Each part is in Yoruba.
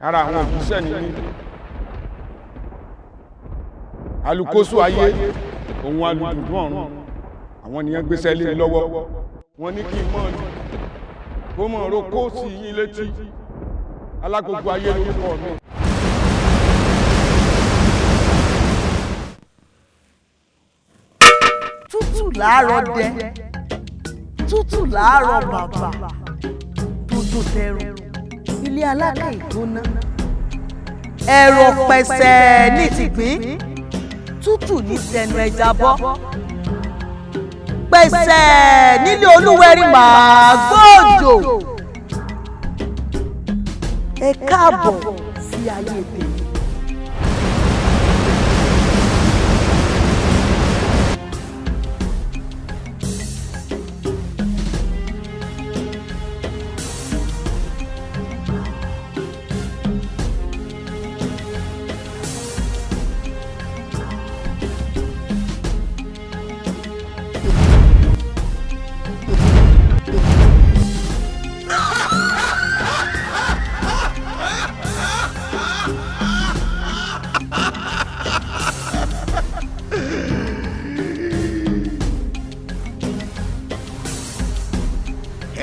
Ara àwọn òjíṣẹ́ ni mí. Alukoso ayé òun alùdùdú ọ̀run, àwọn nìyẹn gbéṣẹ́ lé mi lọ́wọ́. Wọ́n ní kí n mọ̀ lù kó mọ̀ ro kó sí yín létí. Alágogo ayé lórúkọ mi. Tútù láàárọ̀ dẹ, tútù láàárọ̀ bàbà, tójó tẹrun ilé alákẹ́ ìgbóná, ẹ̀rọ pẹ̀sẹ̀ ní tìgbín, tútù ní tẹnu ẹja bọ́, pẹ̀sẹ̀ nílé olúwẹ̀rí màá gbòòjò. Ẹ káàbọ̀ sí ayé tèmi.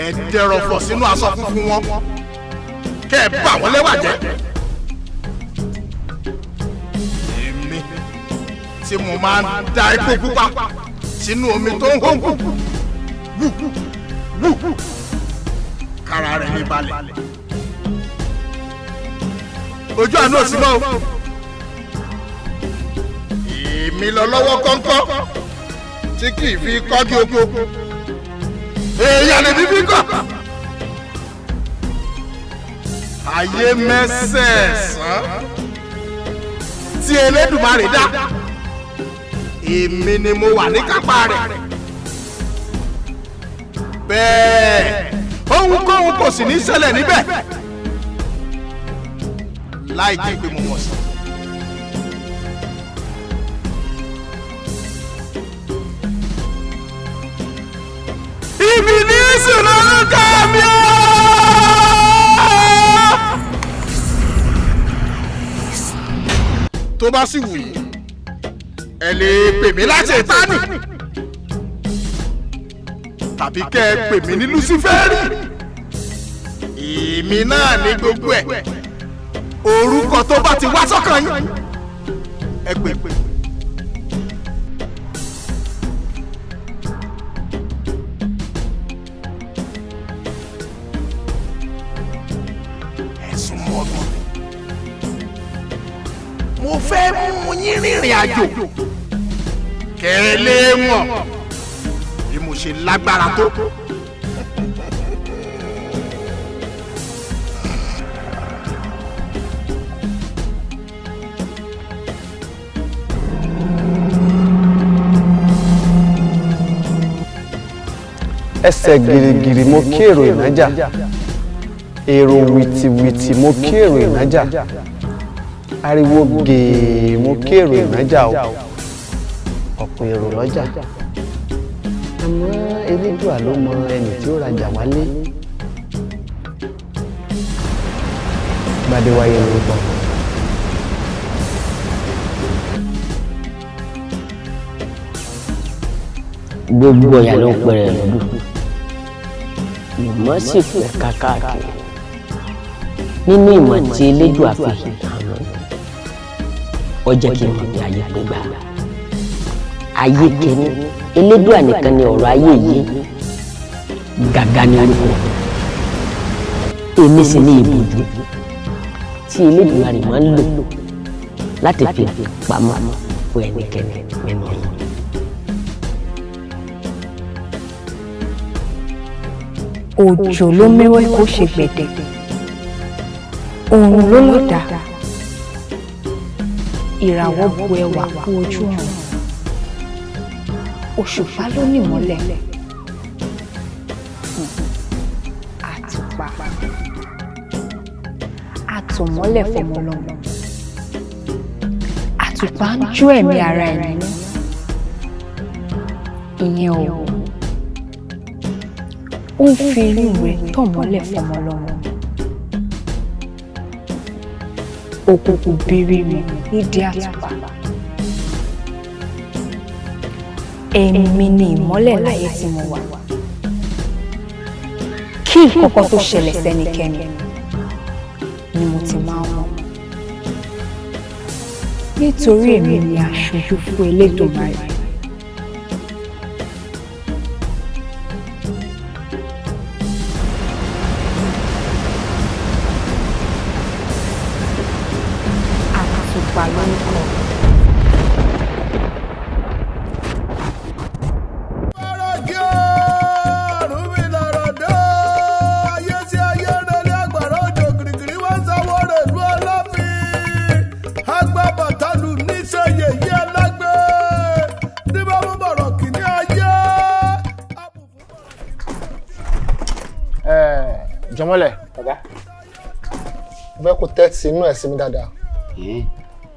Ẹ dẹrọ̀fọ̀ sínú aṣọ funfun wọn, kẹ́ ẹ bà wọ́n lẹ́wà jẹ́. Èmi tí mo máa ń da epo pupa sínú omi tó ń hó wù wù kára rẹ̀ ní balẹ̀. Ojú àánú ò sí mọ́ o. Èmi lọ lọ́wọ́ kọ́ńkọ́ tí kì í fi kọ́gi oko, èèyàn lè bí bíkọ́. Ayé mẹ́sẹ̀ẹ̀sán tí Elédùmarè dá, èmi ni mo wà ní kápá rẹ̀. Bẹ́ẹ̀ ohunkóhun kò sì ní ṣẹlẹ̀ níbẹ̀ láì jẹ́ pé mo mọ̀ sí. Ìbílísì lórúkọ mi o. Tó bá sì wù yín, ẹ lè pè mí láti ìtánì tàbí kẹ́ ẹ pè mí ní Lúsífẹ́rì. Èmi náà ní gbogbo ẹ̀, orúkọ tó bá ti wá sọ́kàn yín, ẹ pè. Ẹ súnmọ́ mi, mo fẹ́ mú yín rìnrìn àjò kẹ́ ẹ lè mọ̀ bí mo ṣe lágbára tó. Ẹsẹ̀ gìrìgìrì mo kí èrò ìnájà, èrò wìtìwìtì mo kí èrò ìnájà, ariwo gèè mo kí èrò ìnájà o, ọ̀pọ̀ èrò lọ́jà. Àmọ́ Elédùà ló mọ ẹni tí ó rajà wálé. Gbadéwáyé lórúkọ mi. Gbogbo ọ̀yà ló ń pẹ̀rẹ̀ lọ́dún, ìmọ̀ sì pẹ̀ káàkiri nínú ìmọ̀ tí Elédùà fi hàn mí. Ó jẹ́ kí n mọ̀ pé ayé pé gbà ayé kẹ́ni Elédùà nìkan ni ọ̀rọ̀ ayé yìí gàgà ní orúkọ èmi sì ní ìbòjú tí Elédùmarè máa ń lò láti fi pamọ́ fún ẹnikẹ́ni nínú yín. Òjò ló méwé kó ṣe gbẹ̀dẹ̀, oòrùn ló lọ̀dà, ìràwọ̀ bu ẹwà kú ojú ọ̀run, òṣùpá ló nímọ́lẹ̀, àtùpà àtọ̀mọ́lẹ̀ fọmọlọ́mọ, àtùpà ń jó ẹ̀mí ara ẹ̀ nínú ìyẹn ò ó ń fi inú rẹ̀ tàn mọ́lẹ̀ fọmọlọ́mọ. Òkùnkùn biribiri nídìí àtùpà. Èmi ni ìmọ́lẹ̀ láyé tí mo wà. Kí nǹkan tó ṣẹlẹ̀ sẹ́nikẹ́ni ni mo ti máa ń mọ̀. Nítorí èmi ni aṣojú fún Elédùmarè. Àtùpà lórúkọ mi. Jọmọlẹ, bàbá, mo fẹ́ kó tẹ́tí inú ẹ̀ sí mi dáadáa.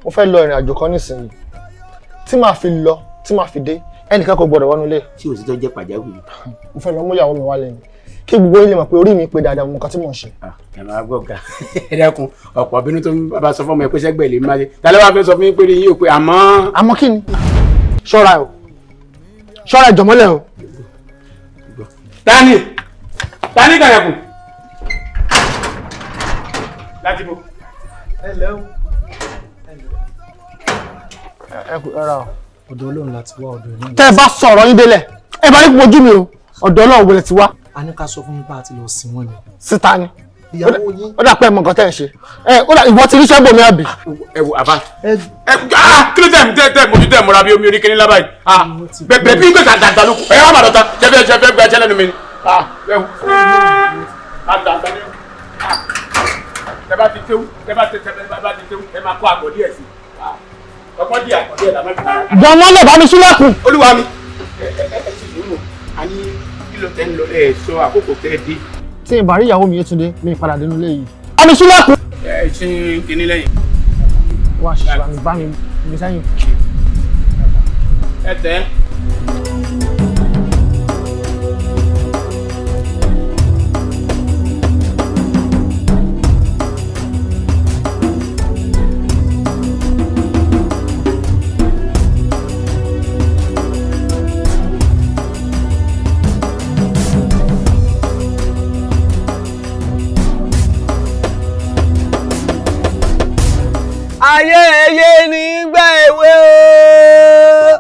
Mo fẹ́ lọ ìrìn àjò kan nísìnyí tí màá fi lọ, tí màá fi dé, ẹnìkan kò gbọdọ̀ wọnú ilé. Tí òsítọ́ jẹ́ pàjáwìrì. Mo fẹ́ lọ mú ìyàwó mi wálé ni, kí gbogbo yín lè mọ̀ pé orí mi pé dáadáa, mo nǹkan tí mò ń ṣe. Ẹ máa gbọ́ ga, ẹ dákun, ọ̀pọ̀ bínú tó ń bá sọ fún ọmọ ẹ pé sẹ́gbẹ̀ẹ́ lè má ṣe ta ló wá fẹ́ sọ fún yín pé yín ò pé àmọ́. Àmọ́ kí ni? Ṣọ́ra o, ṣọ́ra Jọmọlẹ o. Tani tani kàrẹ̀kùn láti bò. Ẹ lẹ́ o. Ẹ kú ẹra o. Ọ̀dọ̀ Ọlọ́run láti wá, ọ̀dọ̀ ẹ̀ náà. Tẹ́ ẹ bá sọ̀rọ̀ yín délẹ̀, ẹ bá ní kó ojú mi o, ọ̀dọ̀ Ọlọ́run wọlé ti wá. A ní ká sọ fún yín bá a ti lọ sìn wọ́n ni. Síta ni. Ìyàwó yín. Ó dà pé ẹ mọ nǹkan tẹ́ ẹ ṣe. Ẹ ó dà ìwọ ti ríṣẹ́ bòmí àbí. Ẹ wo àbá. Ẹ kí ló tẹ̀ tẹ̀ tẹ̀ mojú tẹ̀ mọ́ra bí omi orí kíní lábàáyé. Bẹ̀bẹ̀ bí gbèsè àdàdà ló kù. Ẹ wá màdọ̀ta ṣẹfẹ́ ṣẹfẹ́ gba ẹṣẹ́ lẹ́nu mi ni. Ẹ wo. Àdàdà ni. Tẹ bá ti téwú, tẹ bá ti téwú, ẹ máa kó àgọ́ díẹ̀ sí i. Ọkọ díẹ̀ àgọ́ díẹ̀ làwọn fi. Jọmọlẹ, bá mi sílẹ̀kùn. Olúwa mi. Ẹ ẹ ẹ ti sùúrù, a ní kí ló tẹ́ ń lọ, ẹ sọ àkókò tẹ́ ẹ dé. Tí ìbá rí ìyàwó mi Yétúndé, mi padà dénú ilé yìí. Bá mi sílẹ̀kùn. Ẹ ṣe kinní lẹ́yìn. Wá ṣiṣẹ́ bá mi bá mi mi sẹ́yìn. Ẹ tẹ́. Ayé ẹyẹ nígbà èwe o,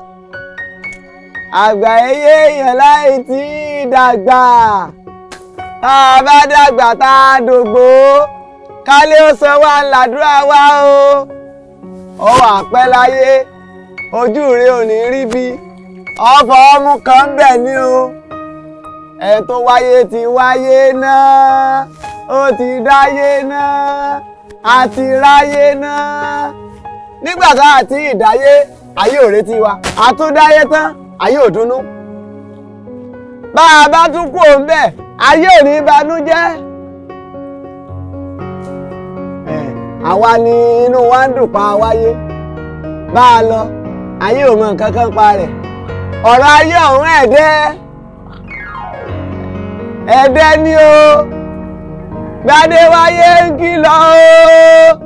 àgbà ẹyẹ èèyàn láì tí ì dàgbà. Tá a bá dàgbà tá a dògbò, kálé ó sọ wá làdúrà wá o. Ó wà pẹ́ láyé, ojú rẹ ò ní rí bí ọ̀fọ̀ ọmú kan bẹ̀ ni o. Ẹ̀ tó wáyé ti wáyé náà, ó ti dáyé náà, àti ráyé náà. Nígbà tá a ti ìdáyé, ayé ò retí wa. Àtúndáyé tán, ayé ò dunnú. Bá a bá tún kú òun bẹ́ẹ̀, ayé ò ní banújẹ́. Àwa ni inú wa ń dùn pa wáyé. Bá a lọ, ayé ò mọ nǹkan kan pa rẹ̀. Ọ̀rọ̀ ayé ọ̀hún ẹ̀dẹ́ ẹ̀dẹ́ ni o. Gbadéwáyé ń kìlọ̀ o,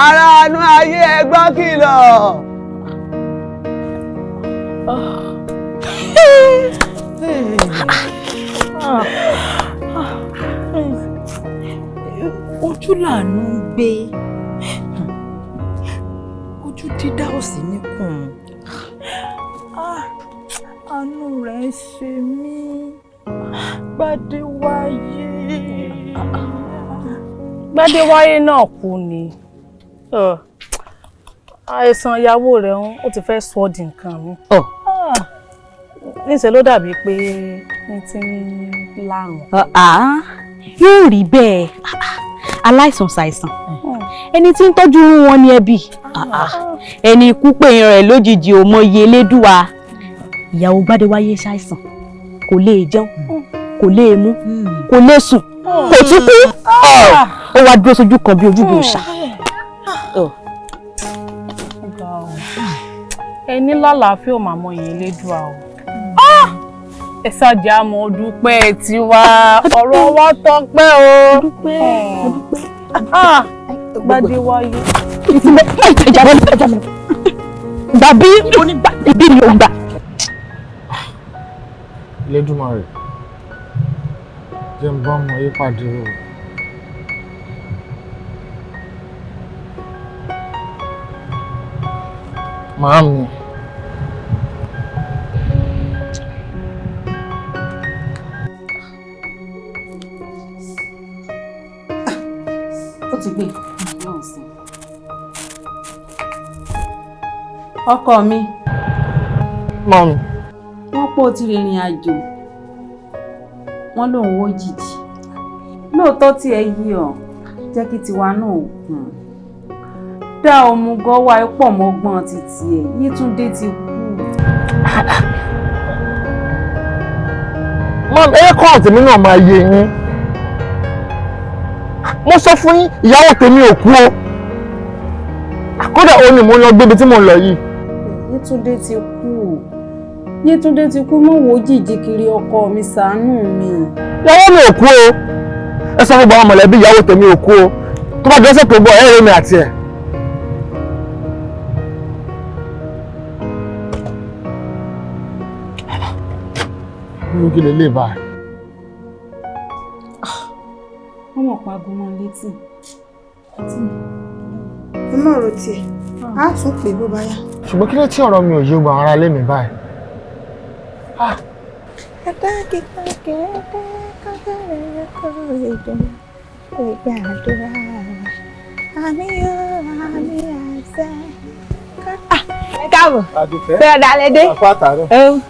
ará inú ayé ẹ gbọ́ kìlọ̀. Ojú làánú ń gbé, ojú dídá ò sí níkùn. Àánú rẹ̀ ń ṣe mí, Gbadéwáyé. Gbadéwáyé náà kú ni. Àìsàn ìyàwó rẹ̀ ń ó ti fẹ́ sọ ọ́ di nǹkan mi. Níṣẹ́ ló dàbí pé ní ti ń lárùn. Yóò rí bẹ́ẹ̀, aláìsàn ṣàìsàn, ẹni tí ń tọ́jú wọn ní ẹbí, ẹni ikú pè rẹ̀ lójijì ò mọyì Elédùà. Ìyàwó Gbadéwáyé ṣàìsàn, kò lè jẹun, kò lè mú, kò lè sùn, kò tún kú. Ó wá dúró sójú kan bí ojúbọ òòṣà. Ẹni lálàáfíà ò máa mọ ìyẹn Elédùà o. Ẹ ṣáàjì àmọ́ dúpẹ́ tiwa, ọ̀rọ̀ wa tọpẹ́ o. Gbadéwáyé. Gbà bí ibi ni ò gbà. Elédùmarè jẹ́ n bá ọmọ yìí pàdé o. Màámi. Ó ti gbé náà sí. Ọkọ mi. Màámi. Wọ́n pọ̀ ti rìnrìn àjò. Wọ́n lòun wó jìjì. Lóòótọ́ tí ẹ yí ọ, jẹ́ kí tiwa náà kùn. Dá òmùgọ̀ wa pọ̀ mọ́gbọ́n títí ẹ̀, Yétúndé ti kú. Màámi, ẹ kọ́ àtẹ̀mí náà máa yé yín. Mo sọ fún yín, ìyàwó tèmi ò kú o. Kódà òun ni mo lọ gbébi tí mo lọ yìí. Yétúndé ti kú. Yétúndé ti kú, mọ́ wo jìjì kiri ọkọ mi, ṣàánú mi. Ìyàwó mi ò kú o. Ẹ sọ fún gbogbo àwọn mọ̀lẹ́bí ìyàwó tèmi ò kú o. Tó bá dẹ́sẹ̀ tó bọ̀, ẹ rí mi àti ẹ̀. Irú kí lè lè bá a? Wọ́n mọ̀ pa aago mọ́ létí. Ẹ mọ̀ ọ̀rọ̀ tiẹ̀, á tún pè bó bá yá. Ṣùgbọ́n kí ló tí ọ̀rọ̀ mi ò yé gbogbo àwọn ará ilé mi báyìí? Ẹ káàbọ̀, ṣé ọ̀dà alẹ́ dé?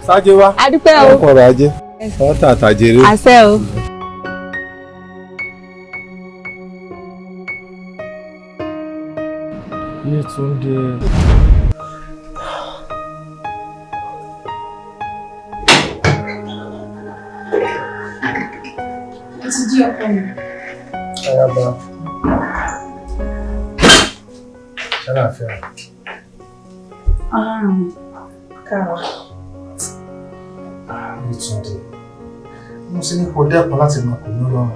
Sáájú wa. Adúpẹ́ o. Ọkọ̀ rẹ̀ ajé. Ọ̀tà àtàjèrè. Àṣẹ o. Yétúndé. Ẹ ti jí ọkọ mi. Ayaba. Ṣàlàáfíà. Àrùn káwa. Yétúndé. Mo sì ní kó dẹ́kun láti máa kò ní lọ́rùn.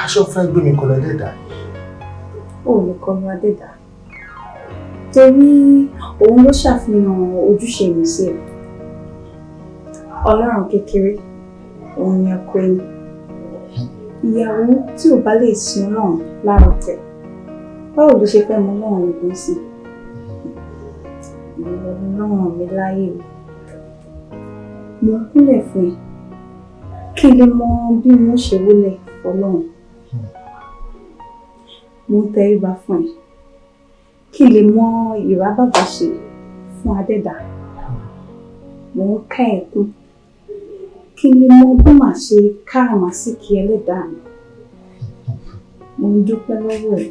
Aṣọ fẹ́ gbé mi kọ lọ dẹ́dà. Ó lè kọlu Adẹ́dà. Torí òun ló ṣàfihàn ojúṣe mi sí ẹ. Ọlọ́run kékeré, òun ni ọkọ ẹni. Ìyàwó tí ò bá lè sin Ọlọ́run lára ọkọ ẹ̀, báwo ló ṣe fẹ́ mọ Ọlọ́run ìgbọ́n sí? Ìwọ Ọlọ́run mi láyé o. Mo kúnlẹ̀ fún ẹ kí n lè mọ bí mo ṣe wólẹ̀ fọlọ́run. Mo ń tẹríba fún ẹ kí n lè mọ ìrábàbà ṣe fún Adẹ́dà. Mo ń ká ẹ kún kí n lè mọ bí màá ṣe káràmásìkí ẹlẹ́dàá mi. Mo ń dúpẹ́ lọ́wọ́ ẹ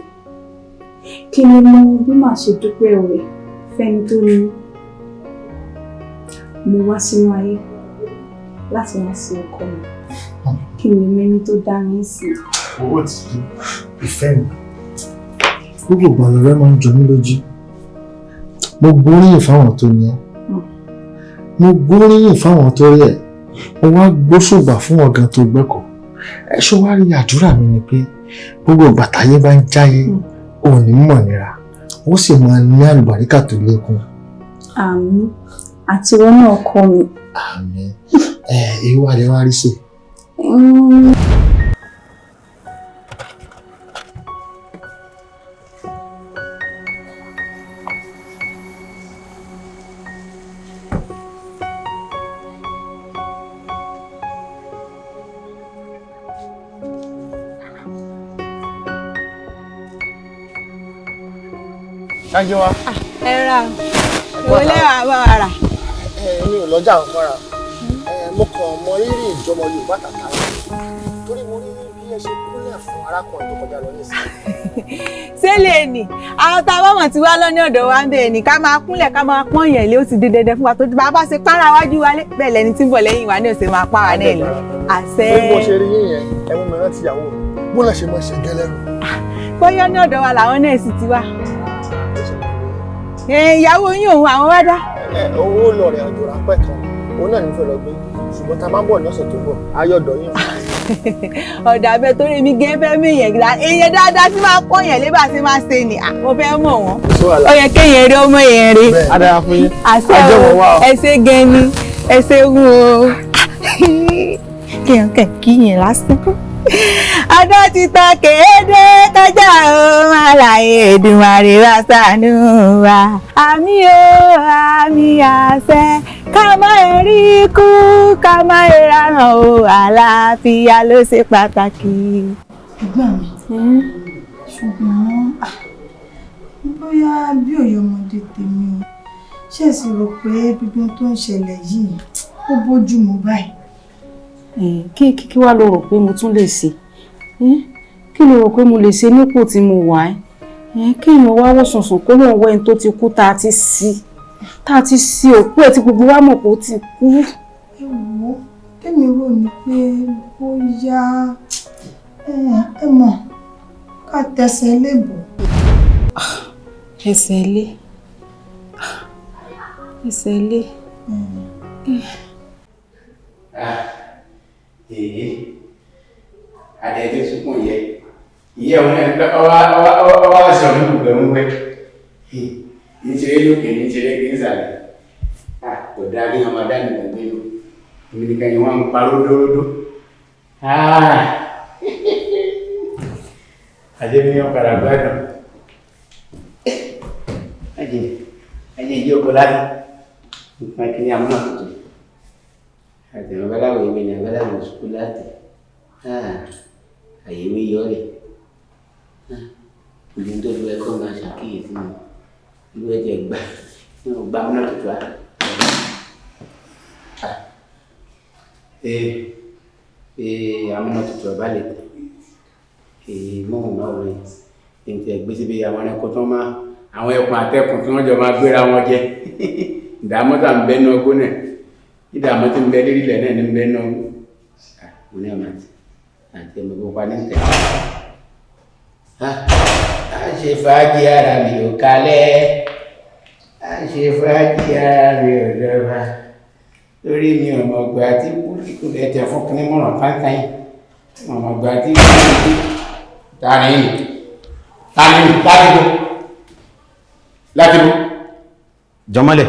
kí n lè mọ bí màá ṣe dúpẹ́ rẹ̀ fẹ́ni tó ní. Mo wá sínú ayé láti wá sí ọkọ mi kí n lè mẹ́ni tó dá mi sí. Owó ti di ìfẹ́ mi. Gbogbo ìgbà lọ̀rẹ́ máa ń jọ mí lójú. Mo gbóríyìn fáwọn tó ní ẹ. Mo gbóríyìn fáwọn tó rí ẹ. Mo wá gbóṣùbà fún ọ̀gá tó gbẹ́kọ̀ọ́. Ẹ ṣó wá rí àdúrà mi ni pé gbogbo ìgbà táyé bá ń jáyé, ò ní mọ̀ nira, ó sì máa ní àlùbáríkà tó lékún. Àmín. Àti wọn náà ọkọ mi. Àmín. Ẹ èyí wà lè wá rí sè. Ṣáájú wa. Ẹ ra o, ìwọ lẹ́wàá bá wa rà. Èmi ò lọ́jà ń mọ́ra. Mo kàn mọ rírì ìjọmọ Yorùbá tàtà torí mo rí bí ẹ ṣe kúnlẹ̀ fún arákùnrin tó kọjá lọ nísìnyí. Ṣé lè nì? Àwọn tá a bá mọ̀ tí wá lọ́ní ọ̀dọ̀ wa ń bẹ̀ ni ká máa kúnlẹ̀ ká máa pọ́n yẹn lé ó ti di dandan fún wa tó bá bá ṣe párá wájú wa lé bẹ́ẹ̀ lẹni tí ń bọ̀ lẹ́yìn wa ní òsè máa pa wa náà lọ. Àṣẹ. Bí mo ṣe rí yín yẹn, ẹ mú mi rántí ìyàwó mi. Bó lọ ṣe mọ ṣe gẹ́lẹ́ nù. Bóyá ní ọ̀dọ̀ wa làwọn náà sì ti wá. Ìyàwó yín òun àwọn wá dá. Owó lọ rìn àjò ráńpẹ́ kan Òun náà ní fẹ́ lọ gbé, ṣùgbọ́n tá a bá ń bọ̀ ní ọ̀sẹ̀ tó ń bọ̀, ayọ̀dọ̀ yín. Ọ̀dà abẹ́ torí mi gẹ́ fẹ́ mi yẹn gíga èèyàn dáadáa tí máa kọ́ yẹn lébà tí máa ṣe ni mo fẹ́ mọ̀ wọ́n. Ó yẹ kéèyàn rí ọmọ yẹn rí. Adára fún yín. Àṣẹ o, ẹ ṣé gan ni, ẹ ṣé gùn o. Kéèyàn kẹ̀ kíyàn lásán. Ọdọ́ ti tán kéde kọjá o, máa láyé Èdùmàrè wá ṣàánú wa. Àmì o, àmì àṣẹ, ká má rí ikú, ká má rárán o, àlàáfíà ló ṣe pàtàkì. Ẹ̀gbọ́n mi, ṣùgbọ́n bóyá bí òye ọmọdé tèmi o, ṣé sì rò pé gbogbo tó ń ṣẹlẹ̀ yìí ó bójú mu báyìí? Kí wá ló rò pé mo tún lè ṣe? Kí ló rò pé mo lè ṣe nípò tí mo wà ẹ́? Kéèyàn wá wò sùnsùn kó lóun wọ ẹni tó ti kú tá a ti sí òkú ẹ̀ tí gbogbo wa mọ̀ pé ó ti kú. Ẹ wò ó, tèmi rò ní pé bóyá ẹ mọ̀ ká tẹsẹ̀ lébò. Ẹsẹ̀ ilé. Ẹsẹ̀ ilé. Èyí adé sunkún yẹ ìyẹ òun ọwọ́ aṣọ mi gbẹ̀múgbẹ́ ní ṣeré lókè ní ṣeré kí n sàlẹ̀ kò dáa kí ọmọ dá nìkan gbé lò èmi nìkan ni wọ́n ń pa ródóródó. Ajé mi yàn padà gbádùn ajé ajé yìí ọkọ láti nǹkan kí ni àmúnà tuntun àti babaláwo ìwé ni babaláwo sukú láti àyèwé yọrẹ ìlú tó lu ẹ̀kọ́ máa ṣàkíyèsí mi ìlú ẹ̀jẹ̀ gbà ní ọgbà múná tuntun á. Ee amúná tuntun ọba lè tẹ ee mọ́hùnmáwòrán yìí ní ti ẹgbẹ́ síbi àwọn ẹranko tó máa àwọn ẹkùn àtẹkùn tí wọ́n jọ máa gbéra wọn jẹ ìdààmú tá à ń bẹ́ náà gbóná ìdààmú tí ń bẹ lérí ilẹ̀ náà ní ń bẹ náà mo ní ọmọ àti ẹ̀mọ̀ gbogbo ní tẹ̀. À ń ṣe fàájì ara mi ò kalẹ̀, à ń ṣe fàájì ara mi ò dọ́gba lórí mi ọmọ ọgbà tí kúrìkù rẹ̀ tẹ̀ fún kí mọ̀ràn pátá yìí ọmọ ọgbà tí kúrìkù tani tani láti bó láti bó. Jọmọ́lẹ̀,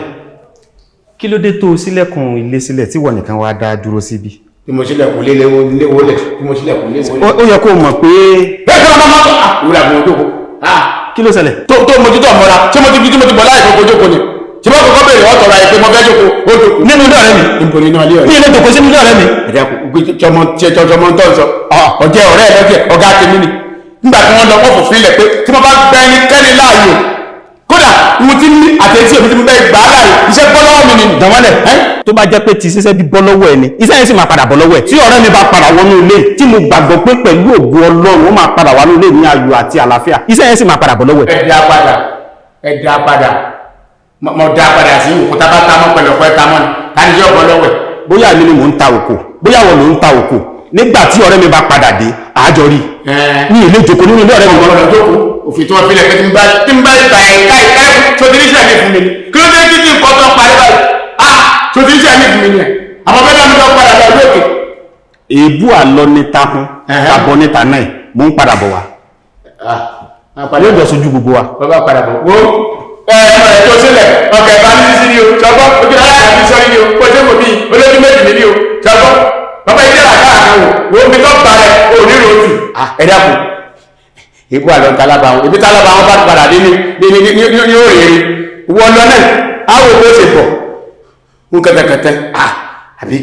kí ló dé tó ṣílẹ̀kùn ilé sílẹ̀ tí wọ́n nìkan wá dá dúró síbí? Tí mo ṣílẹ̀kùn léwó lẹ̀ tí mo ṣílẹ̀kùn léwó lẹ̀. Ó yẹ kó mọ̀ pé. Bẹ́ẹ̀ kí wọ́n máa wúlò àbúrò jókòó. Kí ló ṣẹlẹ̀? Tó mójútó ọ̀mọ́ra ṣé mo ti fi tí mo ti bọ̀ láì kókó jókòó ni? Ṣé bá kọ́kọ́ béèrè ọ̀tọ̀ ra ìpè mo fẹ́ jókòó ó jókòó. Nínú ilé ọ̀rẹ́ mi. Níbo nínú ilé ọ̀rẹ́ mi? Mi ilé jókòó sínú ilé ọ̀rẹ́ mi. Ẹ̀dá kò jọmọ tó ń sọ ọ̀jẹ̀ ọ̀rẹ́ ẹ̀ lọ́jẹ̀ ọ̀gá tèmi ni. Nígbà tí wọ́n lọ wọ́n fòfin lẹ̀ pé tí wọ́n bá gbẹ ẹnikẹ́ni láàyò kódà mo ti ní àtẹ̀tí èmi tí mo bẹ́ gbà á láàyò iṣẹ́ bọ́ lọ́wọ́ mi ni. Dànwálẹ̀ tó bá jẹ́ pé ti ṣiṣẹ́ bí bọ́ lọ́wọ́ ẹ ni iṣẹ́ yẹn sì máa padà bọ́ lọ́wọ́ ẹ̀ tí ọ̀rẹ́ mi bá padà wọnú ilé tí mo gbàgbọ́ pé pẹ̀lú ògo Ọlọ́run ó máa padà wọnú ilé ní ayọ̀ àti àlàáfíà iṣẹ́ yẹn sì máa padà bọ́ lọ́wọ́ ẹ̀. Ẹ dá padà, ẹ dá padà, mo dá padà sí òkúta bá tamọ́ pẹ̀lú ọ̀pẹ tamọ́ ni ta ni yóò bọ́ lọ́wọ́ ẹ̀. Bóyá èmi ni mò ń ta òkò, bóyá wọ́n ló ń ta òkò, nígbà tí ọ̀rẹ́ mi bá padà dé àájọ rí ní ilé ìjókòó nínú ilé ọ̀rẹ́ mi. Ọ̀rọ̀ jókòó òfin tí wọ́n fi lẹ̀ pé tí ń bá ìgbà ẹ̀ka ìka tó ti níṣẹ́ mi fún mi ni kí ló dé títí nǹkan tó parí báyìí ah tó ti níṣẹ́ mi fún mi ni ẹ̀ àwọn fẹ́ dáná lọ padà lọ lókè. Èébú àlọ ní tahun tàbọ̀ níta náà mò ń padà bọ̀ wá. Yóò jọ sojú gbogbo wa. Bàbá padà bọ̀ wo ẹ ẹ ẹ tó sílẹ̀ ọkẹ́ bá ní sísí ni o ṣọgbọ́n ojú náà láti sọ ní o kó ṣe kò bí olójú méjì ní o ṣọgbọ́n bàbá yìí dára káàkiri wò wo mi tó ba rẹ o ní ròtù. Ẹ dákun ikú àlọ́ ń talábà wọn ibi tálábà wọn bá padà dé ní ní ní ní ní òrèrè wọ́n lọ náà àwọn òkú ṣe bọ̀ ń kẹtẹkẹtẹ àbí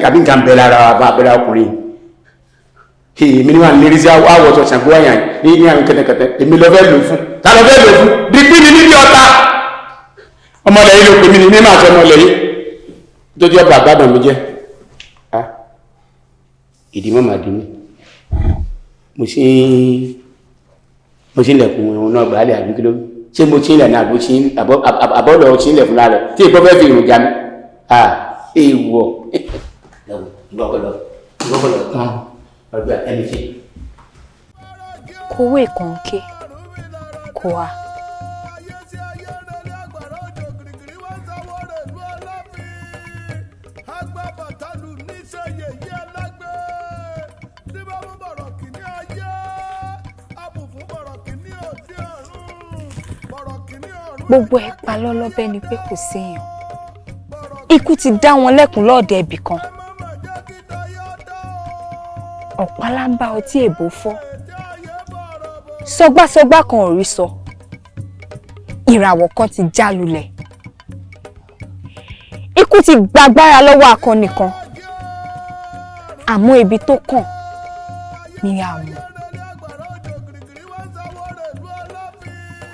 àbí nǹkan bẹ lára bá abẹ́rẹ́ ọkùnrin èmi ni wà ní lérí sí àwọ̀ tó ṣàgbó àyàn ní ní àwọn kẹtẹkẹtẹ èmi lọ fẹ́ lò fún ta lọ fẹ́ lò fún dípí mi níbi ọ̀tá ọmọlẹ̀ yìí ló pè mí ní mímọ̀ àti ọmọlẹ̀ yìí tó jẹ́ ọba àgbàdàn mi jẹ́ ìdí mọ́ màá dì mí mo ṣe ń lẹ̀kùn ẹ̀hún náà gbàálẹ̀ àbí kí ló ṣé mo ṣe ń lẹ̀ ní àbọ̀ lọ ṣe ń lẹ̀ fúnra rẹ̀ tí ìpọ́ fẹ́ fi èròjà mi èèwọ̀ ìgbọ́kọ̀lọ̀ tán ọgbà ẹni ṣe. Kowé kànké kò wá. Gbogbo ẹ̀ pa lọ́lọ́ bẹ́ẹ̀ ni pé kò séèyàn. Ikú ti dá wọn lẹ́kùn lọ́ọ̀dẹ̀ ibì kan. Ọ̀pálábá ọtí èbó fọ́. Sọgbásọgbá kan ò rí sọ. Ìràwọ̀ kan ti já lulẹ̀. Ikú ti gbàgbára lọ́wọ́ akọni kan. Àmọ́ ibi tó kàn ni a mọ̀.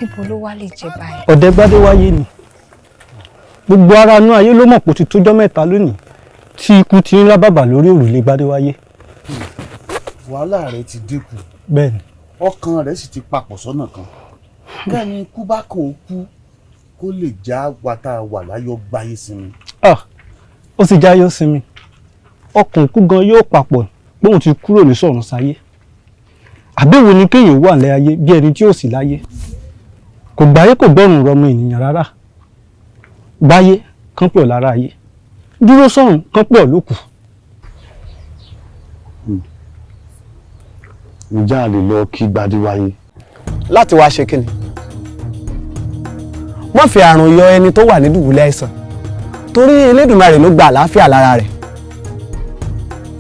Níbo ló wá lè jẹ́ báyìí? Ọ̀dẹ́gbádé wáyé ni gbogbo ara inú ayé ló mọ̀ pé ó ti tójọ́ mẹ́ta lónìí tí ikú ti ń rábàbà lórí òrùlé Gbádéwáyé. Wàhálà rẹ̀ ti dínkù. Bẹ́ẹ̀ni. Ọkàn rẹ̀ sì ti papọ̀ sọ́nà kan. Kẹ́ni ikú bá kàn ó kú kó lè já wa tá a wà láyọ̀ gbáyé sinmi. Ah, ó sì jáyọ̀ sinmi. Ọkàn òkú gan yóò papọ̀ póun ti kúrò ní sọ̀run sáyé. Àbẹ̀wò ni kéèyàn wà lẹ́ ayé bí ẹni tí ò sí láyé. Kò gbáyé kò gbọ́rùn rọmọ ènìyàn rárá. Gbáyé kán pè ọ́ lára ayé. Dúró sọ̀run kán pè ọ́ lókù. Ǹjẹ́ a lè lọ kí Gbadéwáyé? Láti wá ṣe kíni? Wọ́n fi àrùn yọ ẹni tó wà ní dùbúlẹ̀ àìsàn torí Elédùmarè ló gba àlàáfíà lára rẹ̀.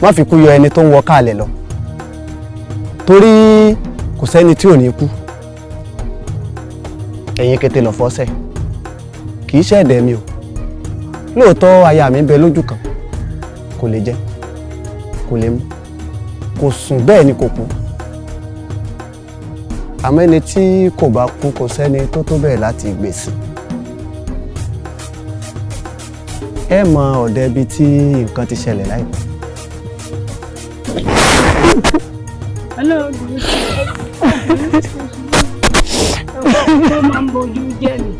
Wọ́n fi kú yọ ẹni tó ń wọ káàlẹ̀ lọ torí kò sẹ́ni tí ò ní kú. Ẹ̀yin kété lọ fọ́sẹ̀ kì í ṣẹ̀dẹ̀ mi o. Lóòótọ́ aya mi ń bẹ lójú kan, kò lè jẹ, kò lè mu, kò sùn, bẹ́ẹ̀ ni kò kú. Àmọ́ ẹni tí kò bá kú kò sẹ́ni tó tó bẹ́ẹ̀ láti gbèsè. Ẹ mọ ọ̀dẹ̀ ibi tí nǹkan ti ṣẹlẹ̀ láìpẹ́. Ó máa ń bojú jẹ́ ni.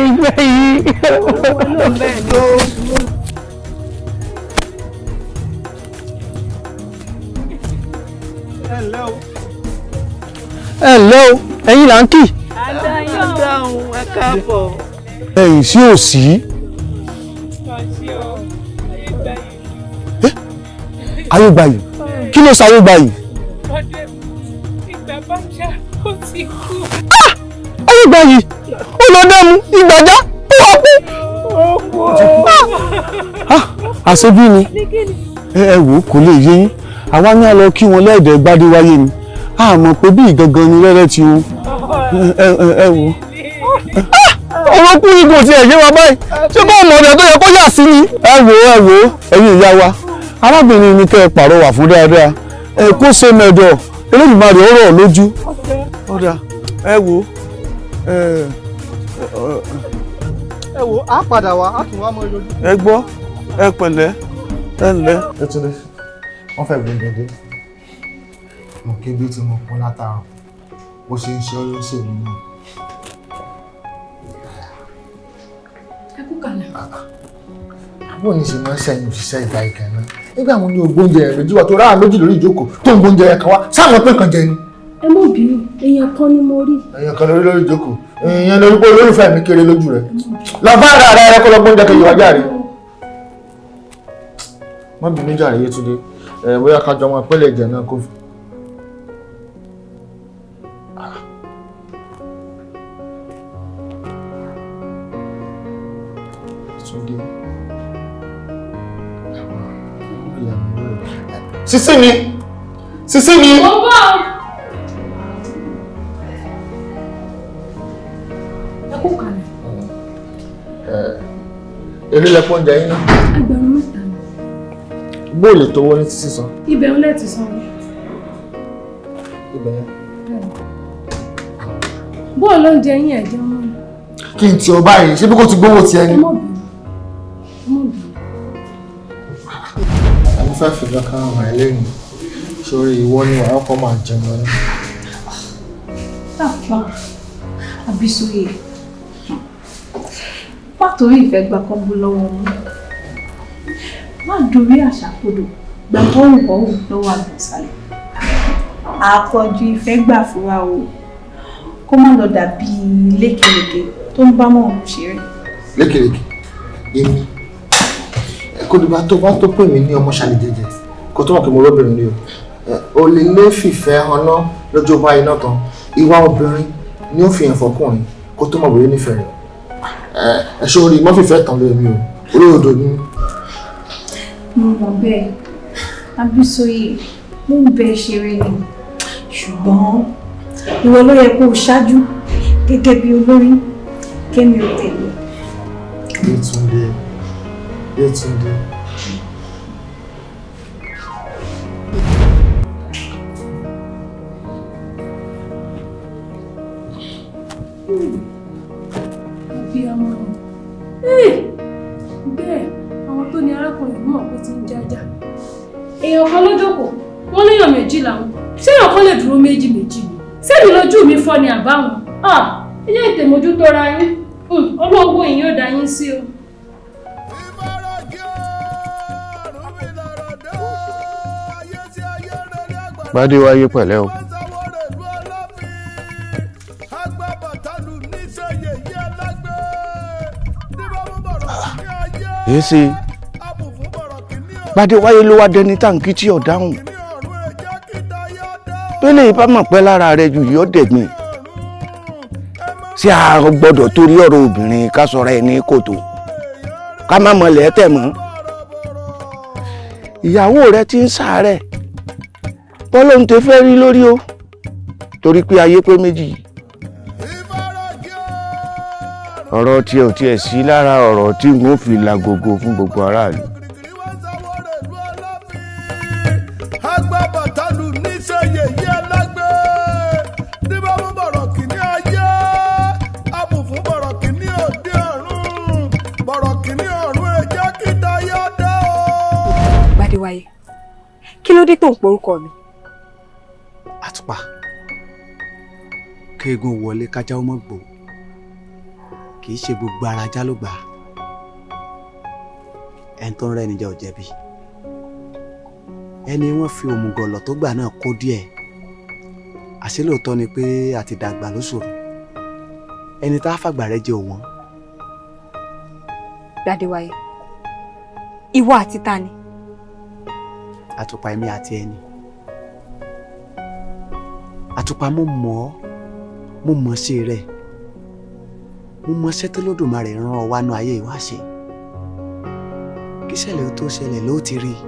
Ìgbà yìí. Ẹ ǹlẹ́ o, ẹ̀yin là ń kì. Adáhùn, ẹ káàbọ̀. Ẹ̀yìn sí òsì. Ayégbáyé, kí ló ṣe Ayégbáyé? Ìgbà bá já, ó ti kú. Ayégbáyé, ó lọ dẹ́mu, ìgbàjá, ó wá kú. Àṣebí ni ẹ wò kò lè yé yín. Àwa ní a lọ kí wọn lẹ́ẹ̀dẹ̀ Gbadéwáyé ni. A mọ̀ pé bí ìgangan ni rẹ́rẹ́ ti wọn. Ẹ wò. Ọmọkùnrin kò tiẹ̀ yé wa báyìí. Ṣé kò mọ̀ ọ̀dẹ̀ tó yẹ kó yà sí ni? Ẹ wò ẹ wò ẹ̀yin ìyá wa. Arábìnrin ni kẹ́ ẹ pàrọwà fún dáadáa. Ẹ kó ṣe mẹ̀dọ̀, Elédùmarè ó rọ̀ lójú. Ọ̀dà ẹ wò Ẹ wò á padà wá, á tún wá mọ yọjú. Ẹ gbọ́, ẹ pẹ̀lẹ́, ẹ ǹlẹ́. Yétúndé, wọ́n fẹ́ gbóúnjẹ dé. Mo ké bí tí mo pọ́n látàárọ̀. Bó ṣe ń ṣe ọ́ ló ń ṣe mí náà. Ẹ kú kàlẹ̀. Àbúrò ní ṣe máa ń ṣẹ̀yìn òṣìṣẹ́ ìgbà ìkà náà. Nígbà mo ní ògbóúnjẹ rẹ̀ méjì wá tó ráà méjì lórí ìjókòó tó ń gbóúnjẹ rẹ̀ kan wá sáwọn pé kan jẹ ni. Ẹ mọ̀ bínú, èèyàn kan ni mo rí. Èèyàn kan lórí lórí ìjókòó. Èèyàn lórí pé olólùfẹ́ mi kéré lójú rẹ̀. Lọ bá ara rẹ kó lọ gbóúnjẹ kejì wá jàre. Má bínú jàre Yétúndé, ẹ bóyá ká jọ ọmọ ìpínlẹ̀ ìjẹ náà kó fi. Túndé. Sísí mi! Sísí mi! Mo bọ̀. Ẹ kú kàlẹ̀. Èló lẹ fún oúnjẹ yín náà? 3,000 ni. Bóòlù tó wọ́ ní sísan. Ibẹ̀ ń lẹ̀ ti sanwó. Ibẹ̀ yẹn. Bóòlù oúnjẹ yín ẹ̀ jẹun mọ́. Kí n tí ọ báyìí, ṣé bí kò ti gbówó tiẹ̀ ni? Ẹ mọ̀ bínú. Ẹ mọ̀ bínú. Mo fẹ́ fi kankan hàn ẹ́ lẹ́yìn. Sórí ìwọ ni wàá kọ́ máa jẹun lọ ní. Tàpá Àbísóyè, má torí ìfẹ́ gba kọ́bú lọ́wọ́ mú. Má dorí àṣàkodò gba bọ́ọ̀rùbọ́ọ̀rù lọ́wọ́ àgbọ̀nsálẹ̀. Àpọ̀jù ìfẹ́ gbà fúra o, kó má lọ dàbí lékelèké tó ń bá mọ̀ ọ́n ṣeré. Lékelèké, èmi kò dìgbà tó bá tó pè mí ní ọmọ ṣàlẹ̀ jẹjẹ kó tó mọ̀ pé mo rọ́bìnrin ni o. O lè lé fìfẹ́ hànná lójú bá iná tán. Ìwà obìnrin ni ó fi hàn fọkùnrin kó tó mọ̀ bóyá nífẹ̀ẹ́ rẹ̀. Ẹ ṣe orí mọ́fìfẹ́ tán lórí mi o, olódodo ni. Mo mọ̀ bẹ́ẹ̀, Abísóyè, mo ń bẹ ṣeré ni, ṣùgbọ́n ìwọ ló yẹ kó o ṣáájú gẹ́gẹ́ bí olórí kémi ò tẹ̀lé. Yétúndé, Yétúndé. Bí ọmọ bẹ́ẹ̀, àwọn tó ní arákùnrin mọ̀ pé ti ń jájá. Èèyàn kan ló jókòó, wọ́n léèyàn méjì làwọn. Ṣé èèyàn kan lè dúró méjì méjì ni? Sẹ́mi lójú mi fọ́ ni àbáwọn? Ẹ jẹ́ ìtẹ̀mójútó ra yín. Ọlọ́wọ́ yìí yóò dá yín sí o. Gbadéwáyé pẹ̀lẹ́ o. Èsì Gbadéwáyé ló wá dẹni táǹkì tí ò dáhùn. Pélé ìbá mọ̀ pẹ́ lára rẹ̀ jù yọ́ dẹ̀gbìn. Ṣé a gbọ́dọ̀ torí ọ̀rọ̀ obìnrin ká sọ̀rọ̀ ẹ̀ ní kòtò? Ká má mọlẹ̀ tẹ̀ mọ́. Ìyàwó rẹ̀ ti ń ṣàárẹ̀. Bọ́lọ́hún ti fẹ́ rí lórí o, torí pé ayé pé méjì. Ọ̀rọ̀ tiẹ̀ ò tiẹ̀ sí lára ọ̀rọ̀ tí n ó fi lagogo fún gbogbo aráàlú. Agbábọ̀tálù níṣẹ́ yèyé alágbé níbàbọ̀ bọ̀rọ̀ kìíní ayé abùfún bọ̀rọ̀ kìíní òde ọ̀run bọ̀rọ̀ kìíní ọ̀run ẹ̀jẹ̀ kíta yá dá o. Gbadéwáyé, kí ló dé tó ń porúkọ mi? Àtùpà, kéegun wọlé kájá ó mọ̀ gbò, kì í ṣe gbogbo ara já ló gbà á. Ẹni tó ń rẹ́ni jẹ́ ò jẹ̀bi. Ẹni wọ́n fi òmùgọ̀lọ̀ tó gbà náà kó díẹ̀. Àṣé lóòótọ́ ni pé àti dàgbà ló ṣòro. Ẹni tá a fàgbà rẹ jẹ òwọ́n. Gbadéwáyé, ìwọ àti ta ni? Àtùpà, èmi àti ẹni. Àtùpà, mo mọ̀ ọ́, mo mọ̀ ṣe rẹ̀, mo mọ̀ ṣẹ́ tó Olódùmarè rán ọ wánú ayé ìwá ṣe. Kí ṣẹlẹ̀ ó tó ṣẹlẹ̀ ló ti rí i.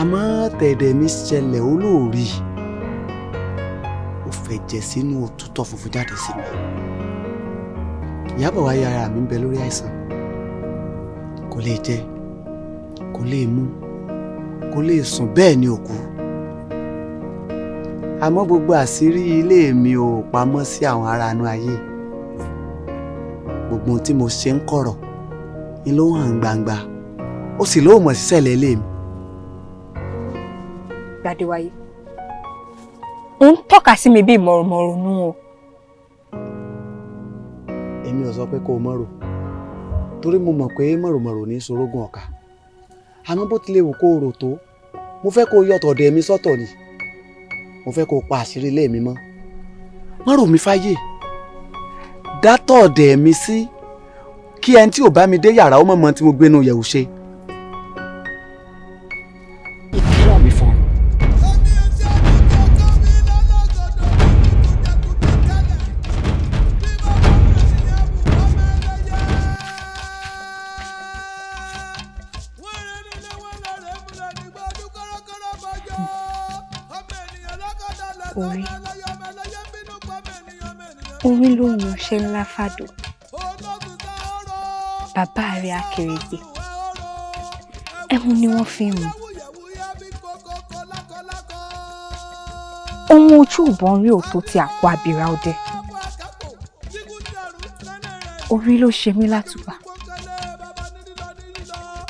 Àmọ́ tẹ̀dẹ̀ mi ṣẹlẹ̀ olóòrí. Ó fẹ̀jẹ̀ sínú òtútọ́ funfun jáde sí mi. Ìyábọ̀ wáyé ara mi ń bẹ lórí àìsàn. Kò lè jẹ, kò lè mu, kò lè sùn, bẹ́ẹ̀ ni òkú. Àmọ́ gbogbo àṣírí ilé mi ò pamọ́ sí àwọn ará inú ayé. Gbogbo ohun tí mo ṣe ń kọ̀rọ̀ ni ló hàn gbangba. Ó sì lóò mọ̀ sísẹ̀lẹ̀ ilé mi. Gbadéwáyé, ò ń tọ́ka sí mi bíi mọ̀rọ̀mọ̀rọ̀ nú o. Èmi ò sọ pé kó o mọ̀rò, torí mo mọ̀ pé mọ̀rọ̀mọ̀rò ní sorógùn ọ̀ka. Àmọ́ bó tilẹ̀ wù kó o rò tó, mo fẹ́ kó o yọ̀tọ̀ ọ̀dẹ̀ mi sọ́tọ̀ ni. Mo fẹ́ kó o pa àṣírí ilé mi mọ́. Mọ̀rò mi fáyé. Dátọ̀ ọ̀dẹ̀ mi sí kí ẹni tí ò bá mi dé yàrá ó mọ̀mọ́ tí mo gbénu yẹ̀wù ṣe. Mi fún un. Orí orí ló ń ṣe ńlá fàdó. Bàbá rẹ̀ akèrègbè, ẹmu ni wọ́n fi ń mu. Ohun ojú ìbọn rí òtó ti àpò àbírà ọdẹ. Orí ló ṣe mí látùbà.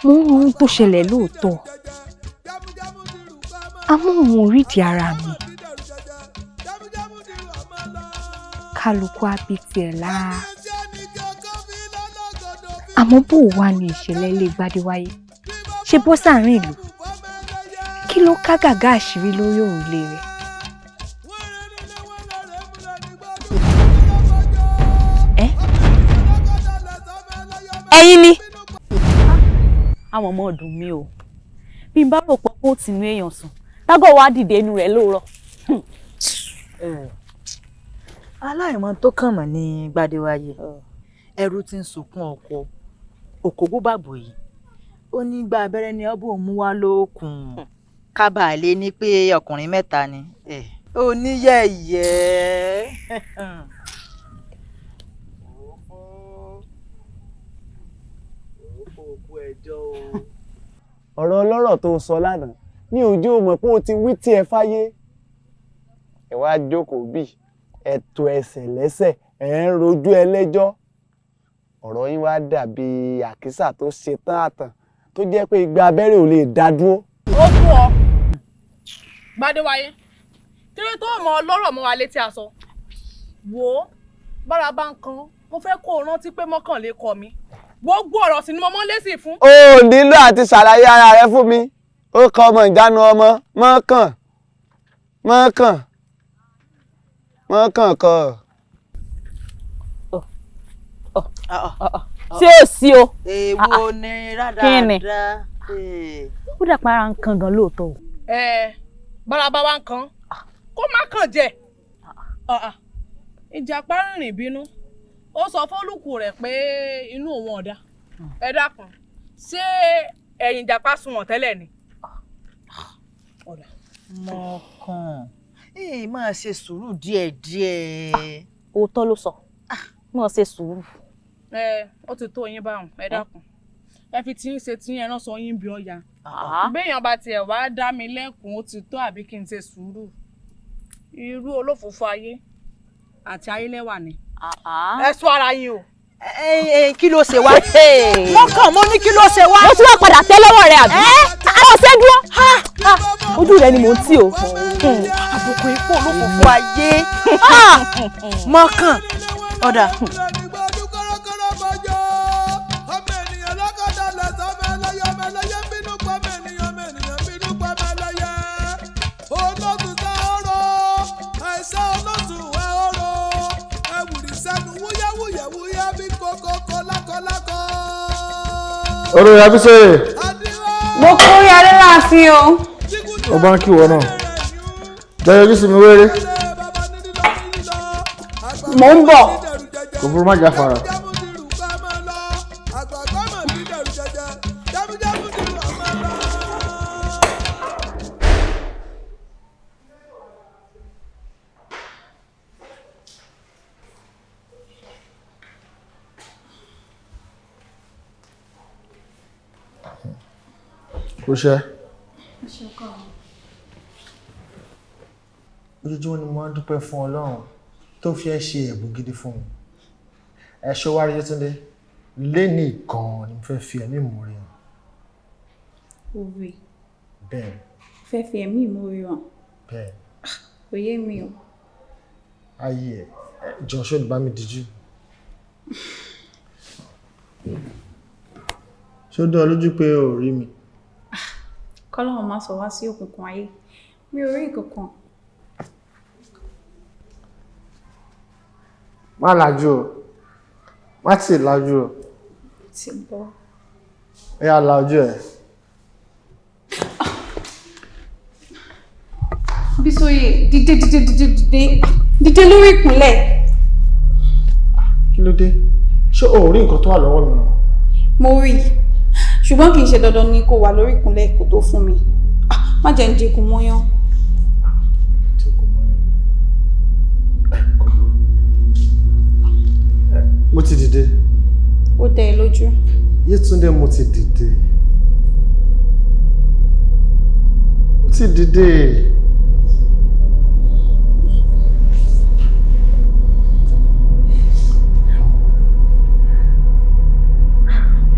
Mo ń ro ohun tó ṣẹlẹ̀ lóòótọ́, àmọ́ òun ò rídìí ara mi. Kálukú á bí tiẹ̀ láá. Àmọ́ bó o wà ní ìṣẹ̀lẹ̀ ilé Gbadéwáyé ṣe bọ́ sáàrin ìlú, kí ló ká gàgá àṣírí lórí òrùlé rẹ̀? Ẹ́ ẹ̀yin ni. Àwọn ọmọ ọdún mi o, bí n bá rò pé kó tìǹú èèyàn sùn tágọ̀ wá dìde inú rẹ̀ lóòrọ̀. Aláìmọ̀ tó kàn mọ́ ní Gbadéwáyé, ẹrú tí ń sunkún ọkọ òkògbó bàbò yìí, ó ní gba abẹ́rẹ́ ní ọ́bùn mú wá lókun kábàá lé ní pé ọkùnrin mẹ́ta ni oníyẹ̀yẹ́. Ọ̀rọ̀ ọlọ́rọ̀ tó sọ lánàá ní ojú ò mọ̀ pé o ti wí tí ẹ fáyé. Ẹ wá jókòó bí ẹ tò ẹsẹ̀ lẹ́sẹ̀, ẹ ń rojú ẹlẹ́jọ́. Ọ̀rọ̀ yín wá dàbí àkísà tó ṣe tán àtàn tó jẹ́ pé igba abẹ́rẹ́ ò lè dá dúró. Ó fún ọ Gbadéwáyé, kí ló tó mọ ọlọ́rọ̀ mọ́ wa létí aṣọ? Wò ó, bára bá ń kan, mo fẹ́ kó o rántí pé mọ́kànlé kọ mi, gbogbo ọ̀rọ̀ sì ni mo mọ́ lésì fún. O ò nílò àti ṣàlàyé ara rẹ fún mi. Ó kọ ọmọ ìjánu ọmọ mọ́kàn mọ́kàn mọ́kàn kọ. Ṣé o sí o? Èwo ni rádaràda? Ó dàpọ̀ ara ń kan gan lóòótọ́ o. Ẹ bára bá wa ń kan, kó má kàn jẹ. Ìjàpá rìnrìn bínú, ó sọ fólùkù rẹ̀ pé inú òun ọ̀dà. Ẹ dákun, ṣé ẹ̀yìn ìjàpá sunwọ̀n tẹ́lẹ̀ ni? Mọ̀kàn, èyí máa ṣe sùúrù díẹ̀díẹ̀. Òótọ́ ló sọ, máa ṣe sùúrù. Ẹ ó ti tó yín báwọn, ẹ dákun, ẹ fi tí ń ṣe tí ẹran sọ yín bí ọya. Béèyàn bá tiẹ̀ wá dá mi lẹ́kùn, ó ti tó àbí kí n ṣe sùúrù? Irú olófòófó ayé àti ayélẹ́wà ni. Ẹ sọ ara yín o. Kí ló ṣe wá? Mọ́kàn, mo ní kí ló ṣe wá? Mo tún wá padà tẹ́ lọ́wọ́ rẹ àbí? Àwọn ṣe dúró. Ojú rẹ ni mò ń tì o. Àbùkù ipò olófòófó ayé. Mọ́kàn, ọ̀dà. Olórí Abísóyè. Mo kórè adé láàfin o. Ó bá ń kí ìwọ náà. Jẹ́ yọjú sí mi wéré. Mò ń bọ̀. Kò burú, má jáfara. Kò ṣe. Ojoojúmọ́ ni mo máa ń dúpẹ́ fún Ọlọ́run tó fi ẹ́ ṣe ẹ̀bùn gidi fún mi. Ẹ̀ṣọ́ wa rí Yétúndé, lénìí gan-an ni mo fẹ́ fi ẹ̀mí ìmoore hàn. Òwe. Bẹ́ẹ̀. Fẹ́ fi ẹ̀mí ìmoore hàn. Bẹ́ẹ̀. Kò yé mi o. Ayé ẹ̀ jọ, ṣó lè bá mi díjú? Ṣó dán ọ lójú pé o ò rí mi? Kọ́lọ́run má sọ wá sí òkùnkùn ayé, mi ò rí nǹkan kan. Má lajú o, má tì lajú o. Ti bọ́. Ó yá, la ojú ẹ̀. Bísóyè, dìde dìde dìde dìde dìde lórí ìkúnlẹ̀. Kí ló dé? Ṣé o ò rí nǹkan tó wà lọ́wọ́ mi ni? Mo rí i, ṣùgbọ́n kì í ṣe dandan ni kó wà lórí ìkúnlẹ̀ kó tó fún mi. Má jẹ́ ń jẹkun mọ́yán. Mo ti dìde. Ó dẹ́ ẹ lójú? Yétúndé, mo ti dìde. Mo ti dìde.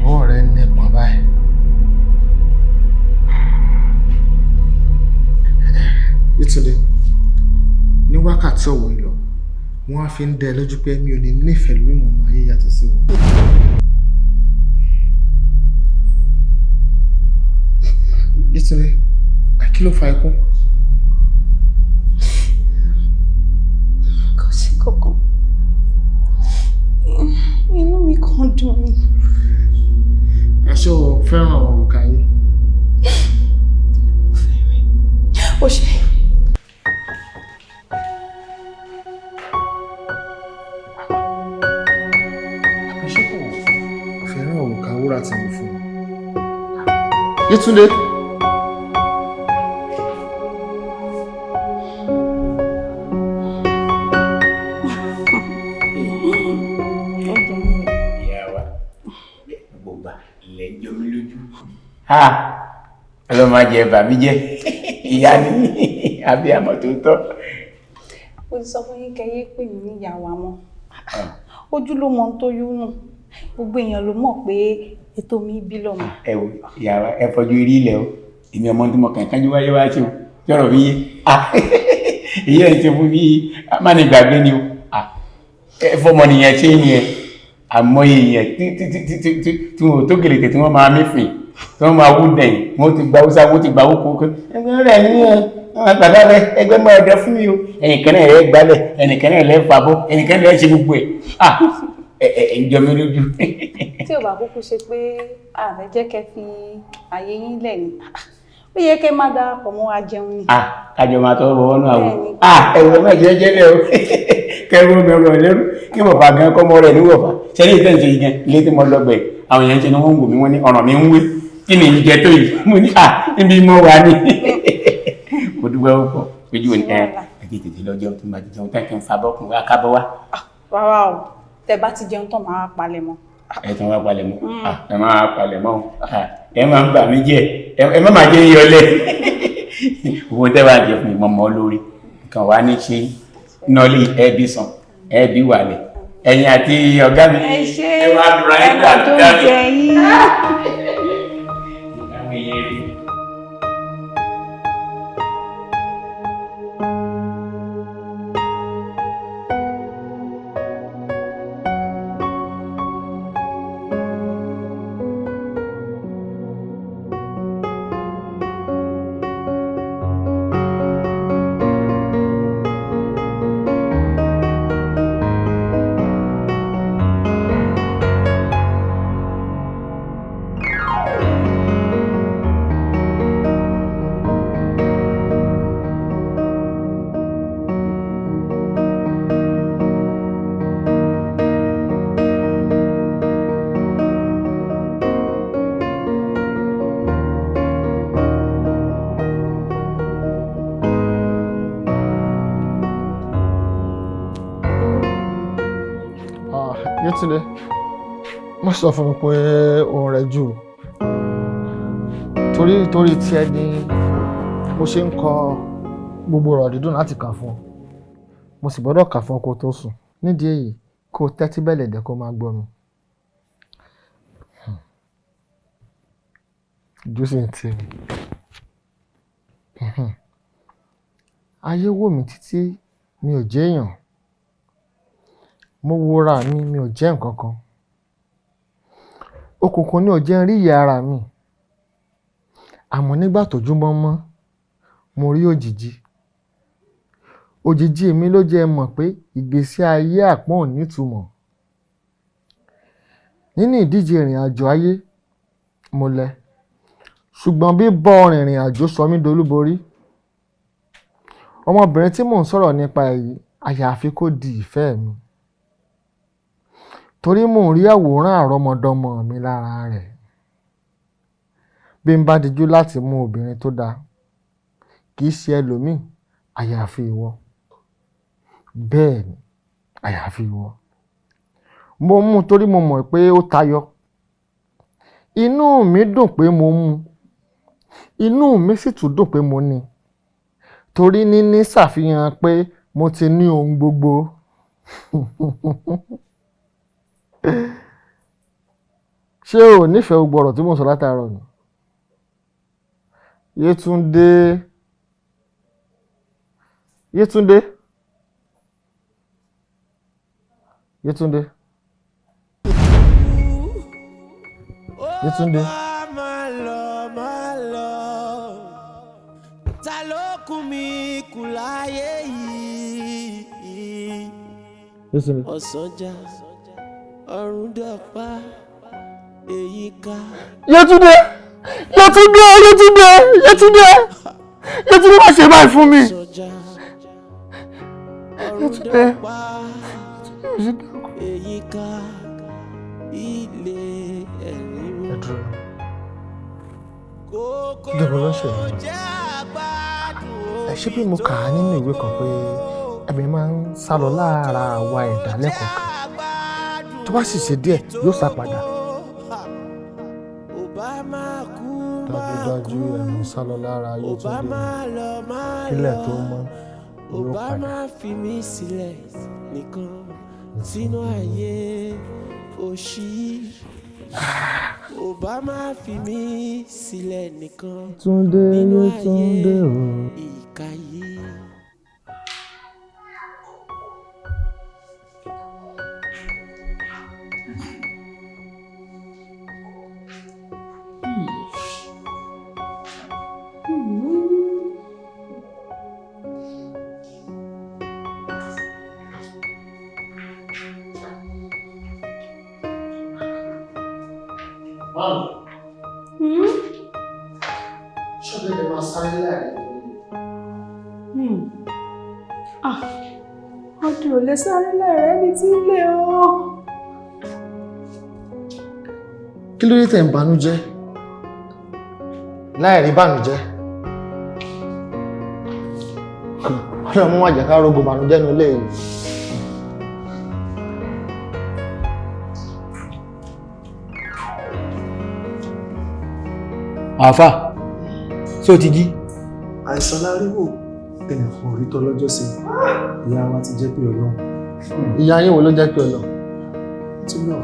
Ọwọ́ rẹ nípọn báyìí. Yétúndé, ní wákàtí ọ̀wọ̀ yìí lọ, wọ́n á fi ń dá ẹ lójú pé mi ò ní nífẹ̀ẹ́ lórí ìmọ̀nà ayé yàtọ̀ sí wọn. Yétúndé, kí ló fa ikú? Kò sí kankan. Inú mi kàn dùn ni. Ẹ ṣé o fẹ́ràn òrùka yìí? Ó ṣe. fẹ́ràn òrùka wúrà tí mo fún un. Yétúndé. Ìyá wa, gbogbo ilẹ̀ ń jọ mí lójú. Ọlọ́run má jẹ́ bà mí jẹ́, ìyá ni abiyamọ tó tọ́. Mo ti sọ fún yín kẹyẹ pè mí níyàwó àmọ́ ojú ló mọ ohun tó yún nù, gbogbo èèyàn ló mọ̀ pé ètò mi bí lọ́mọ. Ẹ wo ìyá wa, ẹ fọjú eré ilẹ̀ o, èmi ọmọ tí mo kàn kánjú wáyé wá ṣe o, jọ̀rọ̀ mi yé. Èyí ẹ̀ ṣe fún mi má ní gbàgbé ni o, ẹ fọmọ nìyẹn ṣé nìyẹn, àmọ́ èèyàn tí wọn ò tó gèlètè tí wọ́n máa mífìn, tí wọ́n máa wú dẹ̀yìn, wọ́n ti gba Hausa, wọ́n ti gba owó kókó. Ẹgbẹ́ rẹ̀ ní ẹ bàbá rẹ ẹgbẹ́ mọ́ ẹ̀dẹ fún mi o, ẹnìkan náà rẹ gbálẹ̀, ẹnìkan náà rẹ fàbọ̀, ẹnìkan náà rẹ ṣe gbogbo ẹ̀. Ẹ ẹ ń jọ mí lójú. Tí ò bá kúkú ṣe pé ààrẹ jẹ́ kẹ́ fi àyè yín lẹ̀ ni, ó yẹ kẹ́ má darapọ̀ mọ́ wa jẹun ni. Kájọ máa tọwọ́ bọ̀ wọnú àwọ̀. Ẹ̀wọ̀n náà jẹ́ jẹ́lẹ̀ o, kẹrù mi rọ̀ lẹ́rú kí bọ̀fà gan kọ́mọ rẹ̀ ní wọ̀fà ṣẹ́ni ìtẹ̀sẹ̀ yìí gan ilé tí mo lọ gbẹ̀ àwọn èèyàn ṣe ni wọ́n ń wò mí, wọ́n ní ọ̀ràn mi ń wé, kí ni ìjẹ tó yìí? Mo ní níbi mo wà ní. Mo dúpẹ́ púpọ̀ ojú ò ní ẹ ẹ tètè lọ jẹun tó máa jẹun tán kí n fa bọ́kùn wá kábọ́ wá. Rárá o, tẹ bá ti jẹun tán máa palẹ̀ mọ́. Ẹ tún wá palẹ̀ mọ́, ẹ máa palẹ̀ mọ́, ẹ máa ń bà mí jẹ́, ẹ má máa jẹ́ yọlẹ̀. Owó tẹ́ bá jẹ fún mi mọ́ lórí nǹkan wá ní ṣe nọ́ọ̀lì ẹbí sàn ẹbí wàlẹ̀ ẹ̀yin àti ọ̀gá mi. Ẹ ṣe ẹ wá lura ẹ ẹ̀ka tó ń jẹ yín. Yétúndé, má sọ fún mi pé òun rẹ̀ jù, torí tí ẹ ní mo ṣe ń kọ gbogbo ọ̀rọ̀ dídùn láti kà fún ọ, mo sì gbọ́dọ̀ kà fún ọ kó tó sùn. Nídìí èyí, kó o tẹ́tí bẹ̀lẹ̀ dẹ̀ kó máa gbọ́ mi. Ojú sì ń tì mí. Ayé wò mí títí mi ò jẹ́ èèyàn, mo wora mi, mi ò jẹ́ nǹkan kan. Òkùnkùn ni ò jẹ́ n rí ìyẹ́ ara mi. Àmọ́ nígbà tójúmọ́ mọ́, mo rí òjìji. Òjìji mi ló jẹ́ mọ̀ pé ìgbésí ayé àpọ́n ò nítumọ̀. Nínú ìdíje ìrìn àjò ayé, mo lẹ. Ṣùgbọ́n bíbọ́ rìnrìn àjò sọ mí dolúborí. Ọmọbìnrin tí mò ń sọ̀rọ̀ nípa èyí, àyàfi kó di ìfẹ́ mi. Torí mò ń rí àwòrán àrọ́mọdọ́mọ mi lára rẹ̀. Bí n bá dijú láti mú obìnrin tó dáa, kì í ṣe ẹlòmíì, àyàfi ìwọ. Bẹ́ẹ̀ ni, àyàfi ìwọ. Mo mú un torí mo mọ̀ pé ó tayọ. Inú mi dùn pé mo mú un. Inú mi sì tún dùn pé mo ní i. Torí níní ṣàfihàn pé mo ti ní ohun gbogbo. Ṣé o ò nífẹ̀ẹ́ gbogbo ọ̀rọ̀ tí mò ń sọ látàárọ̀ ni? Yétúndé, Yétúndé, Yétúndé, Yétúndé. Ta ló kún mi kù láyé yìí? Yétúndé. Ọ̀sánjá, ọ̀run dọ̀pá, èyí ká. Yétúndé, Yétúndé, Yétúndé, Yétúndé, Yétúndé, má ṣe báyìí fún mi. Yétúndé, Èyí ká ilé Ẹ dúró náà. Kí gbogbo ló ń ṣe yìí? Ẹ ṣé bí mo kà á nínú ìwé kan pé ẹ̀mí máa ń sá lọ lára àwa ẹ̀dá lẹ́kọ̀ọ̀kan. Tó bá sì ṣe díẹ̀, yóò sá padà. Dájúdájú ẹ̀mí sá lọ lára Yétúndé kílẹ̀ tó mọ́ yóò Ò bá padà. má fi mí sílẹ̀ nìkan sínú ayé òṣì. Ò bá má fi mí sílẹ̀ nìkan Túndé nínú ayé Yétúndé o. ìkà yìí. Ṣọ́bẹ̀ lè máa sáré láàrin. Ọdún ò lè sáré lẹ́rẹ̀ẹ́ ní tí ń lé o. Kí ló dé tẹ̀ ń banújẹ́? Láì rí bànújẹ́. Ọlọ́run mú wàjẹ́ ká rogo bànújẹ́ nu ilé yìí. Àáfà, ṣé o ti jí? Àìsàn láríwò ẹnìkan ò rí tọ́ lọ́jọ́ sí. Ìyá wa ti jẹ́ pé Ọlọ́run. Ìyá yín wo ló jẹ́ pé Ọlọ́run? Ti lọ.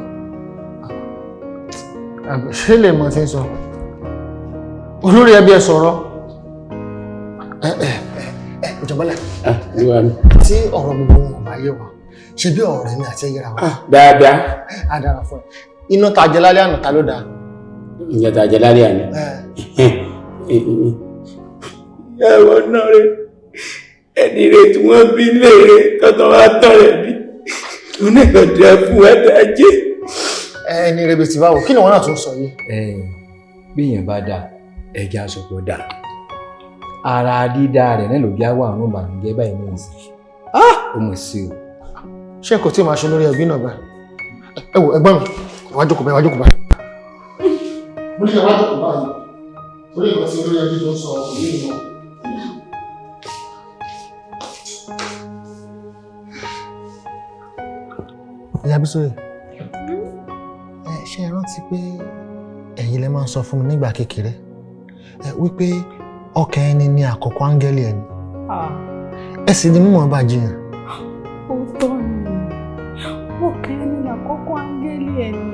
Ṣé lè mọ̀ tí ń sọ? Olórí ẹbí ẹ sọ̀rọ̀. Ẹ ẹ ẹ ìjọba Olúwa mi. Tí ọ̀rọ̀ gbogbo wọn ò bá yé wa, ṣe bí ọ̀rẹ́ mi àti ẹ̀yẹ́ra wa. Dáadáa. Á dára fún ẹ. Iná ta jẹ lálẹ́ àná ta ló dáa? Ìyẹn tá a jẹ lálẹ́ àná. Ìyàwó náà rẹ̀ ẹni rẹ̀ tí wọ́n bí léèrè tọ́tọ́ wá tọ́ rẹ̀ bí. Òun náà kò dá fún wa tá a jẹ́. Ẹni rẹ̀ bìtì báwo, kí ni wọ́n náà tún sọ yìí? Bí èèyàn bá dà, ẹja sọpọ̀ dà. Ara dídá rẹ̀ náà ló já wà àwọn ìbànújẹ́ báyìí ní ìsìn. Ó mọ̀ sí o. Ṣé kò tí ì máa ṣe lórí ẹbí náà báyìí? Ẹ wò ẹ̀gbọ́n mi, ẹ wá jókòó báyìí, ẹ wá jókòó báyìí. Mo ní ẹ wá jókòó báyìí. Torí nǹkan tí olórí ẹbí tó ń sọ kò yé mi mọ́. Ìyá Bísóyè, ẹ ṣé ẹ rántí pé ẹ̀yin lẹ máa ń sọ fún mi nígbà kékeré ẹ wípé ọkàn ẹni ni àkọ́kọ́ áńgẹ́lì ẹni. Ẹ sì ní mímọ̀ bá jiyàn. Òótọ́ ni, ọkàn ẹni làkọ́kọ́ áńgẹ́lì ẹni.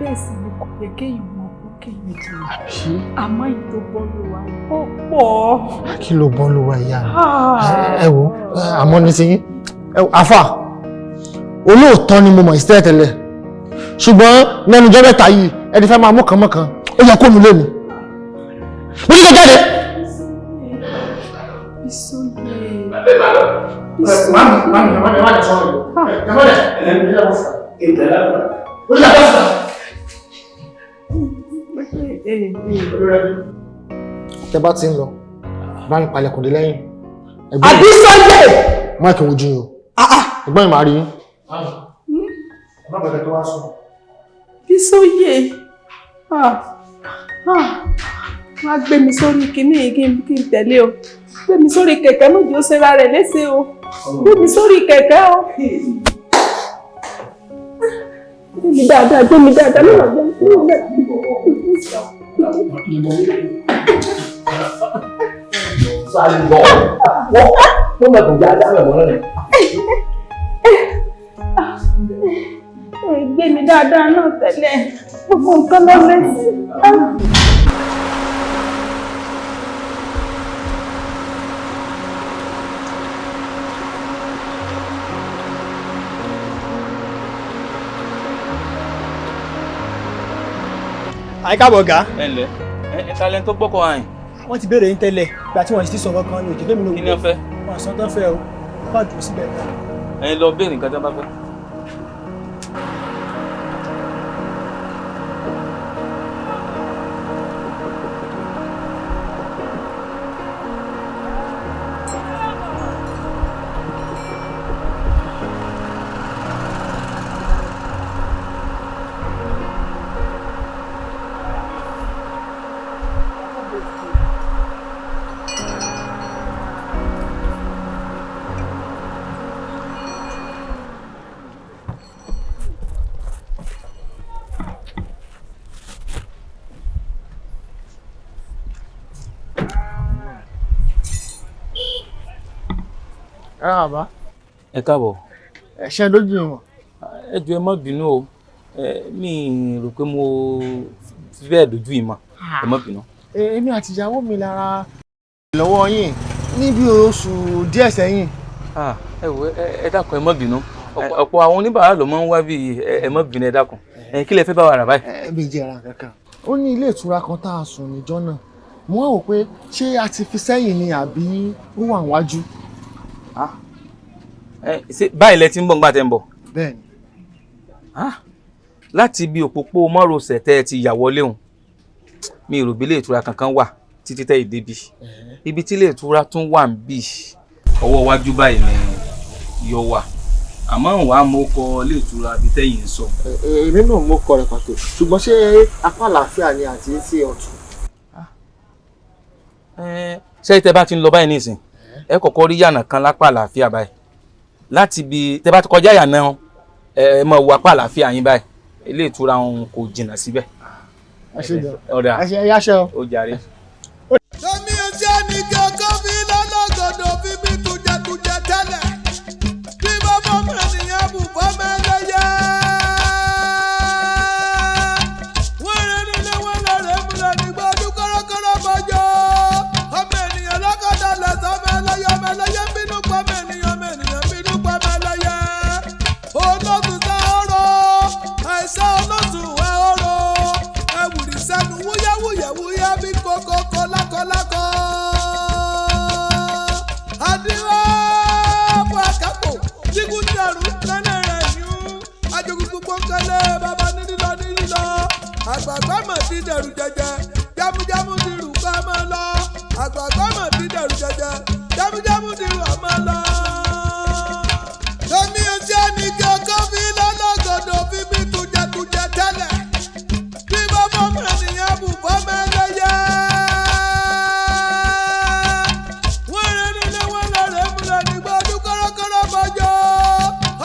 Bẹ́ẹ̀ sì ni kò yẹ kéèyàn mọ kó kéèyàn jiyàn. Àmọ́ èyí tó bọ́ ló wà ó pọ̀. Kí ló bọ́ ló wá ìyá mi? Ẹ wo, àmọ́ ní ti yín. Ẹ wo, àfà, olóòótọ́ ni mo mọ̀ sí tẹ́lẹ̀tẹ́lẹ̀. Ṣùgbọ́n lẹ́nu ọjọ́ mẹ́ta yìí, ẹni fẹ́ máa mú kan mọ́kan, ó yẹ kó nu lé mi. Mo ní kó jáde. Mami, mami, mami, mami, sọ̀rọ̀ yìí. Ẹ mọ́lẹ̀, ẹ ẹ bọ́ sà. Ó yẹ bọ́ sà. Tẹ bá ti ń lọ, bá mi palẹ̀kùn dé lẹ́yìn. Àbísọ́yè! Máìkì wojú yín o. Ẹ̀gbọ́n mi máa rí yín. Ẹ má bẹ̀rẹ̀ tó wá sùn. Bísóyè, wá gbé mi sórí kinní yìí kí n tẹ̀lé o. Gbé mi sórí kẹ̀kẹ́ méjì ó ṣera rẹ̀ léṣe o. Gbé mi sórí kẹ̀kẹ́ o. Gbé mi dáadáa, gbé mi dáadáa, mi ò jẹ́ mi ò bẹ̀. Sáré bọ̀. Wọ́n mọ̀ kò já dáhùn ẹ̀mọ́ náà. Gbé mi dáadáa náà tẹ́lẹ̀, gbogbo nǹkan ló lé sí. Àyíkábọ̀ ọ̀gá. Ẹ ǹlẹ́, ẹ ta lẹni tó gbọ́kọ̀ àyìn. Wọ́n ti béèrè yín tẹ́lẹ̀ ìgbà tí wọ́n sì ti sọ̀rọ̀ kan ní òjò fẹ́mi ló Kí ni wọ́n fẹ́? Wọ́n sọ tán fẹ́ o, wọ́n dùn síbẹ̀ náà. Ẹ̀yin lọ béèrè nǹkan tí wọ́n bá fẹ́. Ẹ bàbá. Ẹ káàbọ̀. Ẹ ṣe lójú mi mọ̀. Ẹ jọ̀ọ́, ẹ má bínú o, mi rò pé mo fi bẹ́ẹ̀ dojú yìí mọ̀, ẹ má bínú. Èmi àti ìyàwó mi lára lọ́wọ́ yín níbi oṣù díẹ̀ sẹ́yìn. Ẹ wò, ẹ dákun, ẹ má bínú, ọ̀pọ̀ àwọn oníbàárà ló máa ń wá bí. Ẹ má bínú, ẹ dákun. Kí lẹ fẹ́ bá wa rà báyìí? Ẹ mi jẹ́ ra kankan. Ó ní ilé ìtura kan tá a sùn níjọ́ náà, mo wá wò pé ṣé a ti fi sẹ́yìn ni àbí ó wà níwájú. Ṣé báyìí lẹ ti ń bọ̀ ńgbà tẹ́ ń bọ̀? Bẹ́ẹ̀ni. Láti ibi òpópó márosẹ̀ tẹ́ ẹ ti yà wọlé hùn, mi ò rò bí ilé ìtura kankan wà títí tẹ́ ẹ débi ibi tí ilé ìtura tún wà ń bì. Ọwọ́ iwájú báyìí ni yọ wà, àmọ́ òun á mú kọ ilé ìtura àbí tẹ́yìn ń sọ. Èmi náà mo kọ rẹ̀ pàtó, ṣùgbọ́n ṣé apá àlàáfíà ni àti sí ọ̀tún? Ṣé tẹ́ bá ti ń lọ báyìí nísìn, ẹ kọ́kọ́ rí yànà kan lápá àlàáfíà báyìí. Láti ibi tẹ́ bá ti kọjá yànà, ẹ máa wo apá àlàáfíà yín báyìí, ilé ìtura òun kò jìnnà síbẹ̀. Ẹ ṣe jọ. Ọ̀dà. Ẹ ṣe yáṣẹ o. Ó jàre. Tẹ́mi ẹjẹ́ ní kankan fi lọ́lọ́gọ̀dọ̀ fi bí tujẹtujẹ tẹ́lẹ̀. Bí bàbá ọmọ ènìyàn bù fọ́mọ ẹlẹ́yẹ. Wọ́n rẹ̀ nílé wọn lọ́rẹ̀ múlẹ̀ nígbà ọdún kọ́rọ́kọ́rọ́ bọ́jọ́. Ọmọ ènìyàn lọ́kọ̀dọ̀ lẹ̀sọ́ ọmọ ẹlẹ́yẹ, ọmọ ẹlẹ́yẹ ń bínú pa ọmọ ènìyàn, ọmọ ènìyàn ń bínú pa ọmọ ẹlẹ́yẹ. Olóòtú sá ọ̀rọ̀, àìsàn olóòtú ẹ̀ ọ̀rọ̀. Ẹ̀wùrì sẹ́nu wúyẹ́wúyẹ́wúyẹ́ bí kókókó lákọlákọ. Àdìrà fún àkápò, jígún dàrú lẹ́nà rẹ̀ yún. Ajogun gbogbo ń kẹ́lẹ́ bàbá ní lílọ ní lílọ. Àgbààgbà mọ̀ ti dẹ̀rù jẹjẹ, jámújámú ti rù ká máa lọ. Àgbààgbà mọ̀ ti dẹ̀rù jẹjẹ, jámújámú ti rù àmọ́ lọ. Tẹ́mi ẹjẹ́ ní kankan fi lọ́lọ́gọ̀dọ̀ fi bí tujẹtujẹ tẹ́lẹ̀. Bí bàbá ọmọ ènìyàn bù fọ́mọ ẹlẹ́yẹ. Wọ́n rẹ̀ nílé wọn lọ́rẹ̀ múlẹ̀ nígbà ọdún kọ́rọ́kọ́rọ́ bọ́jọ́.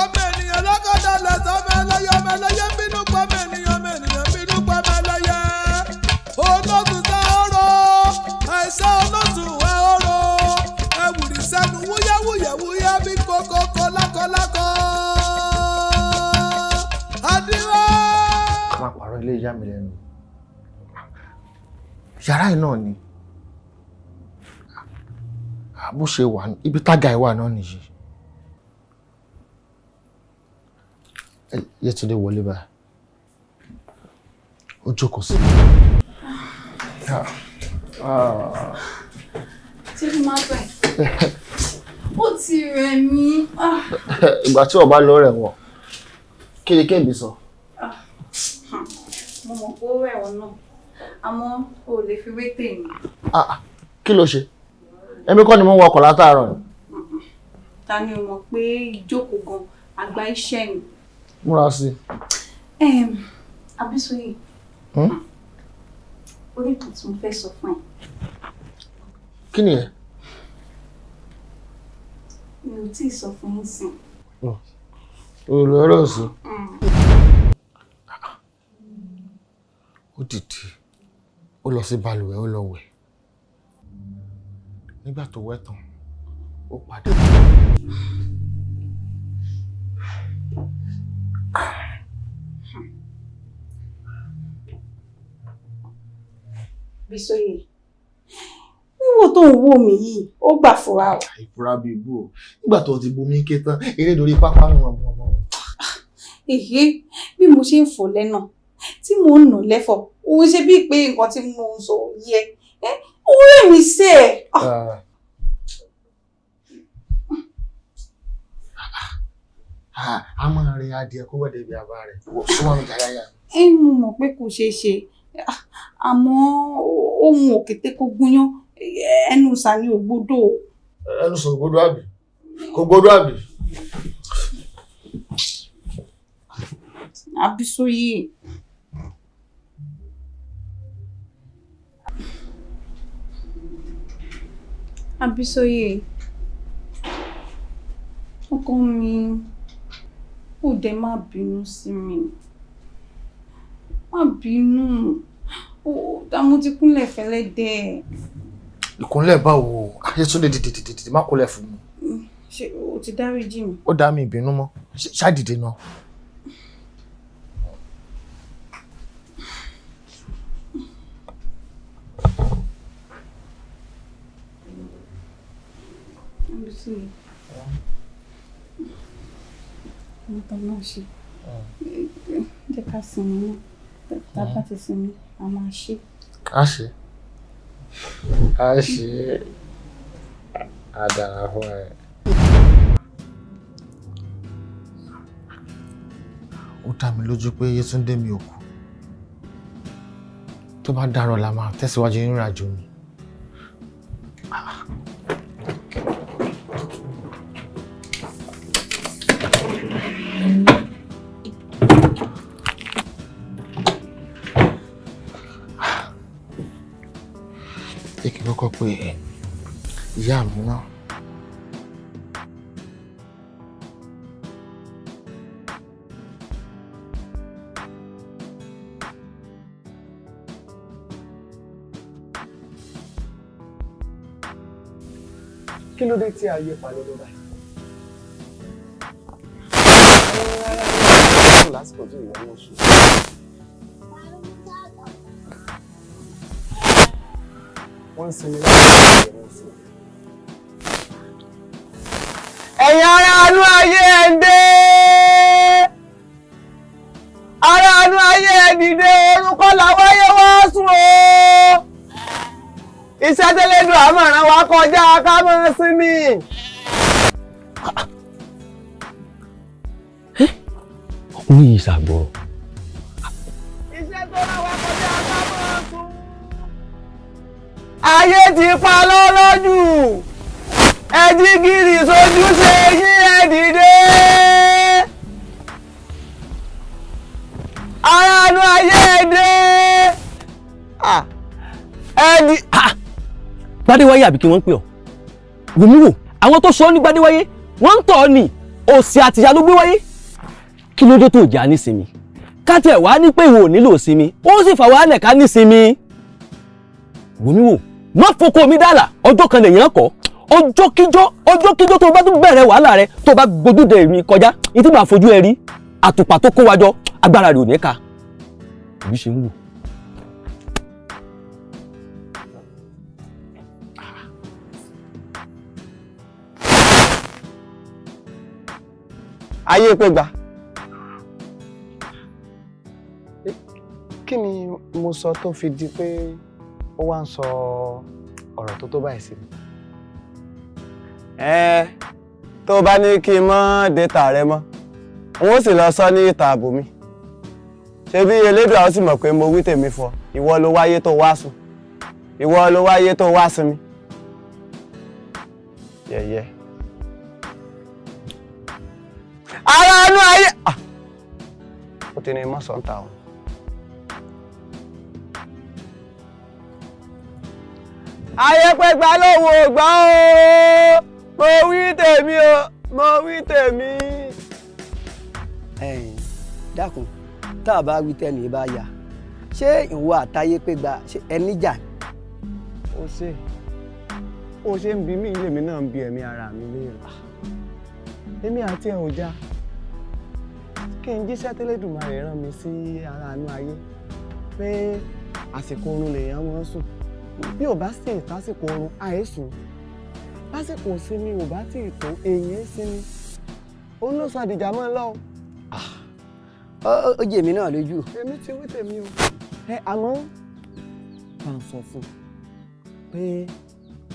Ọmọ ènìyàn lọ́kọ̀dọ̀ lẹ̀sọ́ ọmọ ẹlẹ́yẹ, ọmọ ẹlẹ́yẹ ń bínú pa ọmọ ènìyàn, ọmọ ènìyàn ń bínú pa ọmọ ẹlẹ́yẹ. Olóòtú sá ọ̀rọ̀, àìsàn olóòtú ẹ̀ ọ̀rọ̀. Ẹ̀wùrì sẹ́nu wúyẹ́wúyẹ́wúyẹ́ bí kókókó lákọlákọ. Àdìrà. Ká má pààrọ̀, ilé ìyá mi lẹ́nu, yàrá yìí náà ni bó ṣe wà, ibi tága ẹ̀ wà náà nìyí. Yétúndé wọlé báyìí, ó jókòó sí. Tí mo máa bẹ̀. Ó ti rẹ̀ mí. Ìgbà tí ọba lọ rẹ̀ wọ̀, kí ni kéèmí sọ? Mo mọ̀ pé ó rẹ̀ wọ́n náà, àmọ́ o ò lè fi wé tèmi. Kí ló ṣe? Èmi kọ́ ni mo ń wakọ̀ látàárọ̀ ni. Ta ni o mọ̀ pé ìjókòó gan àgbà iṣẹ́ ni. Múra sí i. Abísóyè, Hmm? orí kan tí mo fẹ́ sọ fún ẹ. Kí nìyẹn? Mi ò tíì sọ fún yín sìn. Olùrọ̀ sí. Ó dìde, ó lọ sí balùwẹ̀, ó lọ wẹ̀. Nígbà tó wẹ̀ tán, ó padà. Bísóyè, wíwò tó ń wò mí yìí, ó gbà fúra o. Ìfura bíi ibú o. Nígbà tó ti bomi ké tán, eré dorí pápá nù ọmọ ọmọ. Èyí bí mo ṣe ń fò lẹ́nà tí mò ń nà lẹ́fọ̀, òun ṣe bíi pé nǹkan tí mo ń sọ yẹ ẹ́, ó rẹ̀ mí sí ẹ̀. A máa rin adìẹ kó wẹ̀dẹ̀ bí abá rẹ̀. Súnmọ́ mi jàyà yà. Ẹ mo mọ̀ pé kò ṣeé ṣe, àmọ́ ohun òkété kó gúnyán, ẹnu sani ò gbódò. Ẹnu sọ gbódò àbí? Kò gbódò àbí? Abísóyè. Abísóyè, ọkọ mi, ó dẹ̀ má bínú sí mi. Má bínú. Ó mo ti kúnlẹ̀ fẹ́lẹ́ dẹ̀. Ìkúnlẹ̀ báwo? Yétúndé, dìde dìde dìde, má kúnlẹ̀ fún mi. Ṣé ti dáríjì mi. Ó dá mi ìbínú mọ́, ṣáàdìde náà. Mo náà ṣe jẹ́ ká sinmi náà, tá a bá ti sinmi a máa ṣe. A ṣe, a ṣe, a dára fún ẹ. Ó dá mi lójú pé Yétúndé mi ò kú. Tó bá dárọ̀ la máa tẹ̀síwájú nínú ìrìnàjò mi. Jẹ́ kí n kọ́kọ́ pe ìyá mi náà. Kí ló dé tí ayé pa lọ́dọ̀ báyìí? Lásìkò tí ìwọ wọn sùn. Wọ́n ń sinmi láti ìwọ wọn sùn. Ẹ̀yin ará inú ayé ẹ̀ ń dé, ará inú ayé ẹ̀ dìde, orúkọ làwọn ayé wá sùn o. Iṣẹ́ tẹ́lẹ̀dùn àmọ̀ràn wa kọjá ká máa sinmi. Ọkùnrin yìí ṣàgbọ̀rọ̀. Iṣẹ́ tó rán wa kọjá ká máa sùn. Ayé ti pa lọ́lọ́ jù, ẹ jí gìrì sójú ṣe yín, ẹ dìde. Ará inú ayé ẹ dé. Ẹ di. Gbadéwáyé àbí kí wọ́n ń pè ọ́? Wòmí wò, àwọn tó sọ ọ́ ní Gbadéwáyé wọ́n ń tọ̀ ọ́ ní òsì àtìyá ló gbé wáyé. Kí ló dé tó jà nísinmi? Ká tiẹ̀ wá ní pé ìwọ ò nílò sinmi, ó sì fà wàhálẹ̀ ká nísinmi. Wòmí wò, má foko mi dàlà, ọjọ́ kan lèèyàn kọ́, ọjọ́ kíjọ́ tó o bá tún bẹ̀rẹ̀ wàhálà rẹ, tó o bá gbójúde mi kọjá, ìtí màá fojú ẹ rí, àtùpà tó kó wa jọ, agbára rẹ ò ní ká. Òbí ṣe ń wò. Ayé pé gbà. Kí ni mo sọ tó fi di pé ó wá ń sọ ọ̀rọ̀ tó tó báyìí sí mi? Ẹ tó bá ní kí n mọ́ dẹ́ta rẹ mọ́, n ó sì lọ sọ ní ìta ààbò mi. Ṣebí Elédùà ó sì mọ̀ pé mo wí tèmi fún ọ, ìwọ ló wáyé tó wá sùn, ìwọ ló wáyé tó wá sinmi. Yẹ̀yẹ́. Ara inú ayé. Ó ti ní mọ́sàn-án ta o. Ayé pé gba lóhùn ò gbọ́ o, mo wí tèmi o, mo wí tèmi. Ẹ̀yin dákun, tá a bá wí tẹnu bá yá, ṣé ìwọ àtayé pé gba ẹni jà? Ó ṣe ń bi mí, ilé mi náà ń bi ẹ̀mí ara mi léèrè. Èmi àti ẹ̀ ò já. Kí n jíṣẹ́ tẹ́lẹ̀dùmarè rán mi sí ara inú ayé pé àsìkò oorun lèèyàn máa ń sùn. Bí ò bá sì tásìkò oorun, àìsùn. Lásìkò sinmi ò bá tí ì tó, èèyàn sinmi. Òun ló sọ àdìjà mọ́ ẹ lọ́wọ́. Ó jẹ́ èmi náà lójú. Èmi ti wí tèmi o. Ẹ àmọ́ bá ń sọ fún un pé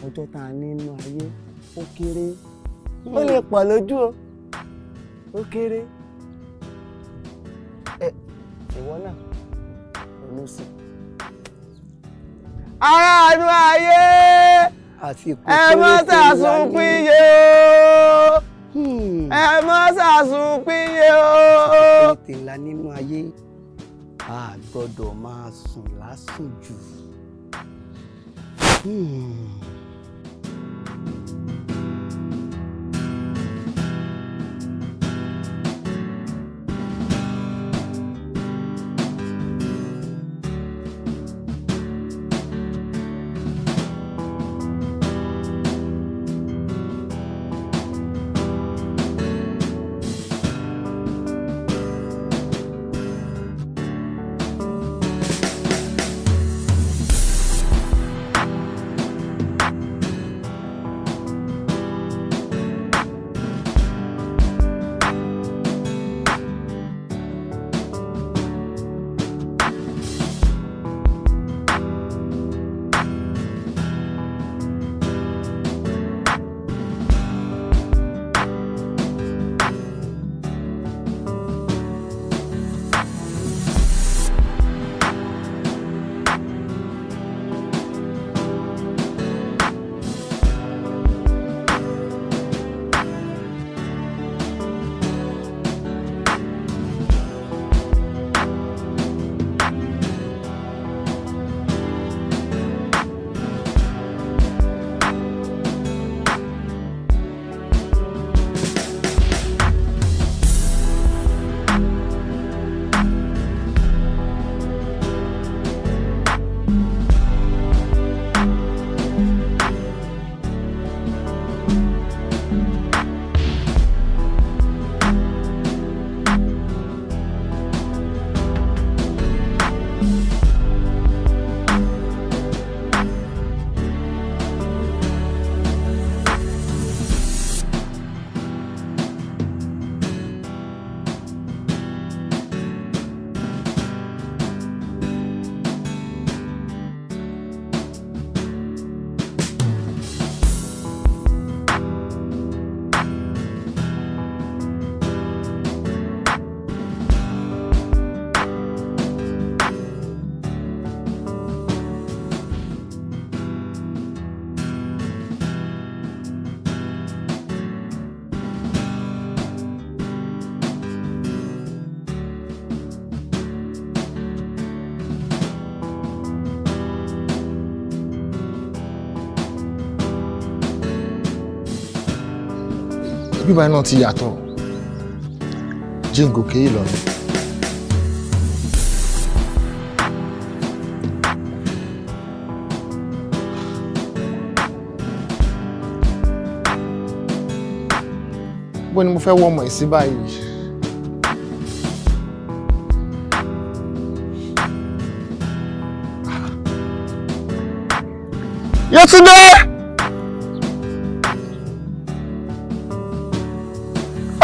ọjọ́ tá a ní nínú ayé ó kéré. Ó lè pọ̀ lójú o, ó kéré. Ẹ ìwọ náà ronú sí i. Ará inú ayé, ẹ mọ́ sàsùnpìyè o, ẹ mọ́ sàsùnpìyè o. Àsìkò péréte ńlá nínú ayé, a gbọ́dọ̀ máa sùn lásùn jù. Bíbá náà ti yàtọ̀. Jíǹgò kéyì lọ́nà. Bó ni mo fẹ́ wọ ọmọ yìí sí báyìí? Yétúndé!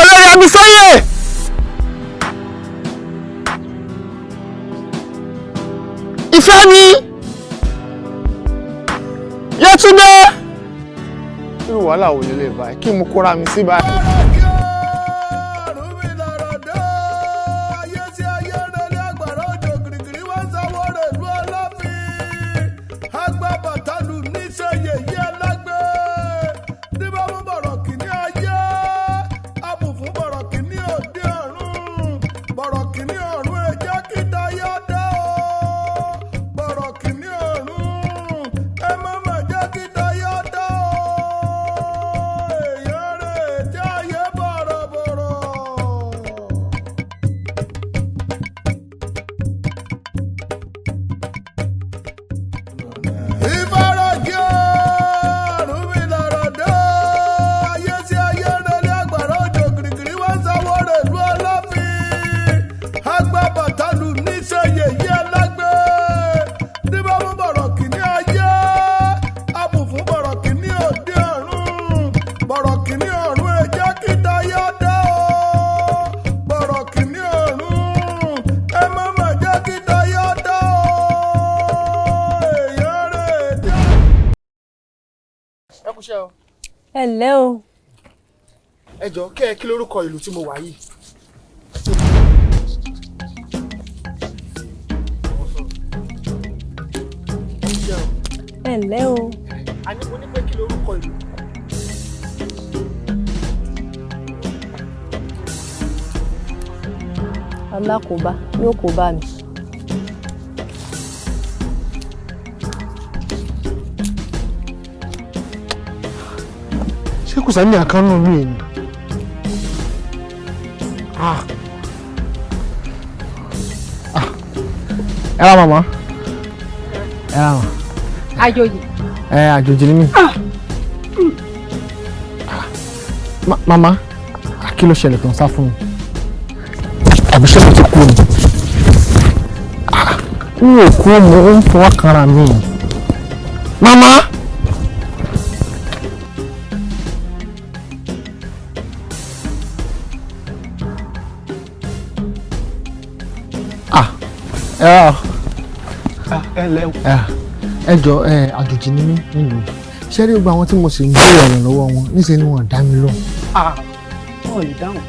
Olórí Abísóyè! Ìfẹ́ mi! Yétúndé! Irú wàhálà wo lélẹ̀ báyìí? Kí mo kóra mi sí báyìí? Ẹ ǹlẹ́ o. Ẹ jọ̀ọ́ kẹ́ ẹ kí lórúkọ ìlú tí mo wà yìí. Ẹ ǹlẹ́ o. A ní mo ní pé kí lórúkọ ìlú. Alákòóbá yóò kó bá mi. Ṣé kò sẹ́ni àkànnù mi ni? Ẹ ra màmá. Ẹ ra màmá. Àjòjì. Ẹ àjòjì ni mí. Màmá, kí ló ṣẹlẹ̀ tó ń sá fún mi? Àbí ṣé mo ti kú ni? N ò kú, mo ń fọwọ́ kanra mi. Màmá! Ẹ jọ ẹ àjòjì ni mí nílùú ṣé rí gbogbo àwọn tí mo sì ń béèrè ọ̀rọ̀ lọ́wọ́ wọn níṣẹ́ ni wọ́n dá mi lóhùn. Wọn ò lè dáhùn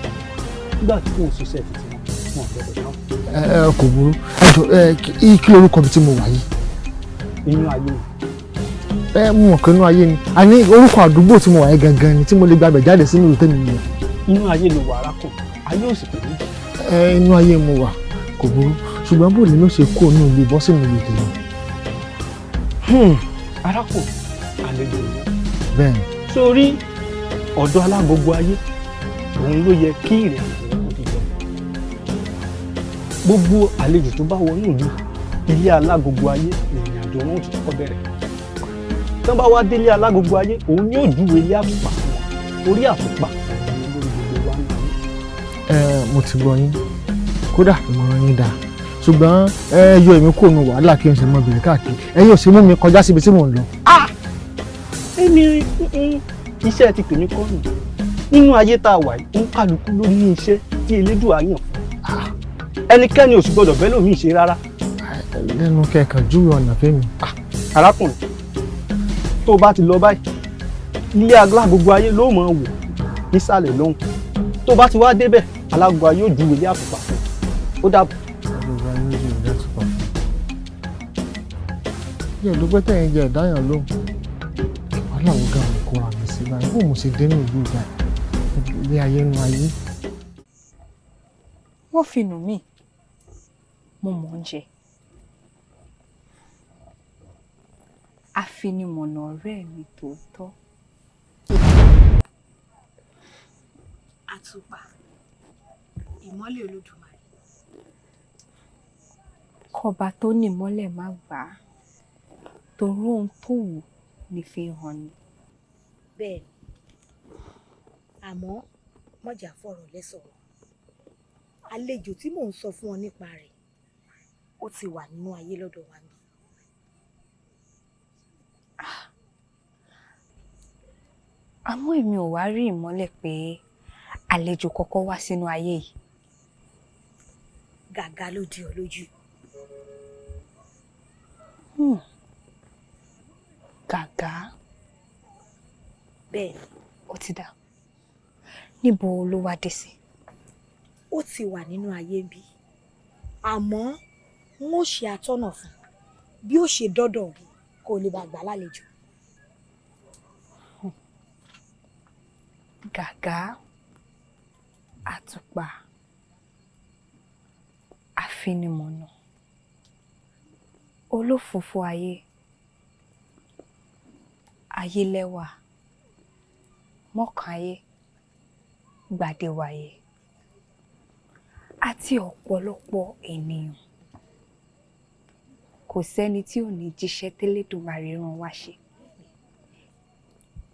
nígbà tí kò ń ṣiṣẹ́ títí wọn ò gbọ́dọ̀ dáhùn. Ẹ ẹ kò burú. Ẹ jọ ẹ kí lorúkọ mi tí mo wà yìí? Inú ayé ni. Ẹ mú mọ̀ pé inú ayé ni. A ní orúkọ àdúgbò tí mo wà yìí gangan ni tí mo lè gbàgbẹ́ jáde sínú ìlú tẹ́mi yẹn. Inú ayé ló wà arákùnrin, ayé ò sì pè méjì. Ẹ inú ayé mo wà, kò burú, ṣùgbọ́n bó lè ló ṣe kó inú ìlú bọ́ sínú ìlú tèmi? Arákùnrin, àlejò ni. Bẹ́ẹ̀ni. Sórí ọ̀dọ̀ alágogo ayé òun ló yẹ kí ìrìn àjò rẹ kó ti jọ. Gbogbo àlejò tó bá wọnú ìlú ilé alágogo ayé ìrìn àjò wọn ò ti kọ́kọ́ bẹ̀rẹ̀. Tí wọ́n bá wá délé alágogo ayé òun ni yóò júwe ilé àtùpà fún wọn, orí àtùpà òun ni lórí gbogbo wa ní ayé. Ẹ mo ti gbọ́ yín, kódà ìmọ̀ràn yín dáa, ṣùgbọ́n ẹ yọ èmi kúrò nù wàhálà kí n sì mọ bèrè káàkiri. Ẹ yóò ṣe mú mi kọjá síbi tí mò ń lọ. Èmi iṣẹ́ ti tèmi kọ́ nù. Nínú ayé tá a wà yìí, ń kálukú ló ní iṣẹ́ tí Elédùà yàn fún. Ẹnikẹ́ni ò sì gbọ́dọ̀ bẹ́ẹ̀ lòmíì ṣe rárá. Lẹ́nu kẹ̀kẹ́ júwe ọ̀nà fẹ́mi. Arákùnrin, tó o bá ti lọ báyìí, ilé alágogo ayé ló mọ̀ ọ́ wò nísàlẹ̀ lọ́hùn. Tó o bá ti wá débẹ̀, alágogo ayé yóò júwe ilé àtùpà fún ọ. Ó dàbọ̀. Yẹ ló pẹ́ tẹ̀yìn jẹ ẹ̀dáyàn lóhùn. Wàhálà wo gan mo kóra mi sí báyìí? Bó mo ṣe dénú ìlú ìgbà ilé ayé nu ayé. Wọ́n fi nù mí, mo mọ̀ ń jẹ. Afinimọ̀nà ọ̀rẹ́ mi tòótọ́. Àtùpà ìmọ́lẹ̀ Olódùmarè. Kọba tó nímọ́lẹ̀ má gbà á, torí ohun tó wù ní fi hàn ni. Bẹ́ẹ̀ ni, àmọ́ mọ̀jà fọ̀rọ̀ lẹ́sọ̀rọ̀. Àlejò tí mò ń sọ fún ọ nípa rẹ̀, ó ti wà nínú ayé lọ́dọ̀ wa níbí. Àmọ́ èmi ò wá rí ìmọ́lẹ̀ pé àlejò kọ́kọ́ wá sínú ayé yìí. Gàgà ló di ọ lójú. Gàgà. Bẹ́ẹ̀ ni. Ó ti dà. Níbo ló wá dé sí? Ó ti wà nínú ayé ń bí, àmọ́ n ó ṣe atọ́nà fún bí ó ṣe dọ́dọ̀ rí kó lè bá gbà lálejò. Gàgà, àtùpà, àfinimọ̀nà, olófòófó ayé, ayélẹ́wà, mọ́kànyé, gbàdéwáyé àti ọ̀pọ̀lọpọ̀ ènìyàn. Kò sẹ́ni tí ò ní jíṣẹ́ tẹ́lẹ̀dùmarè rán wá ṣe,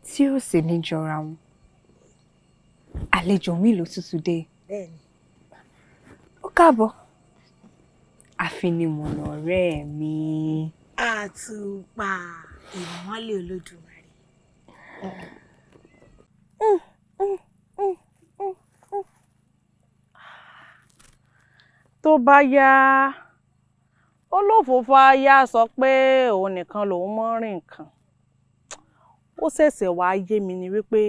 tí ò sì ní jọra wọn. Àlejò mi ló tútù dé. Bẹ́ẹ̀ni. Ó káàbọ̀, àfinimọ̀nà ọ̀rẹ́ mi. Àtùpà ìmọ́lẹ̀ Olódùmarè. Tó bá yá, olófòófó aya sọ pé òun nìkan lòun mọ́ rìn nǹkan. Ó ṣẹ̀ṣẹ̀ wá yé mi ni wípé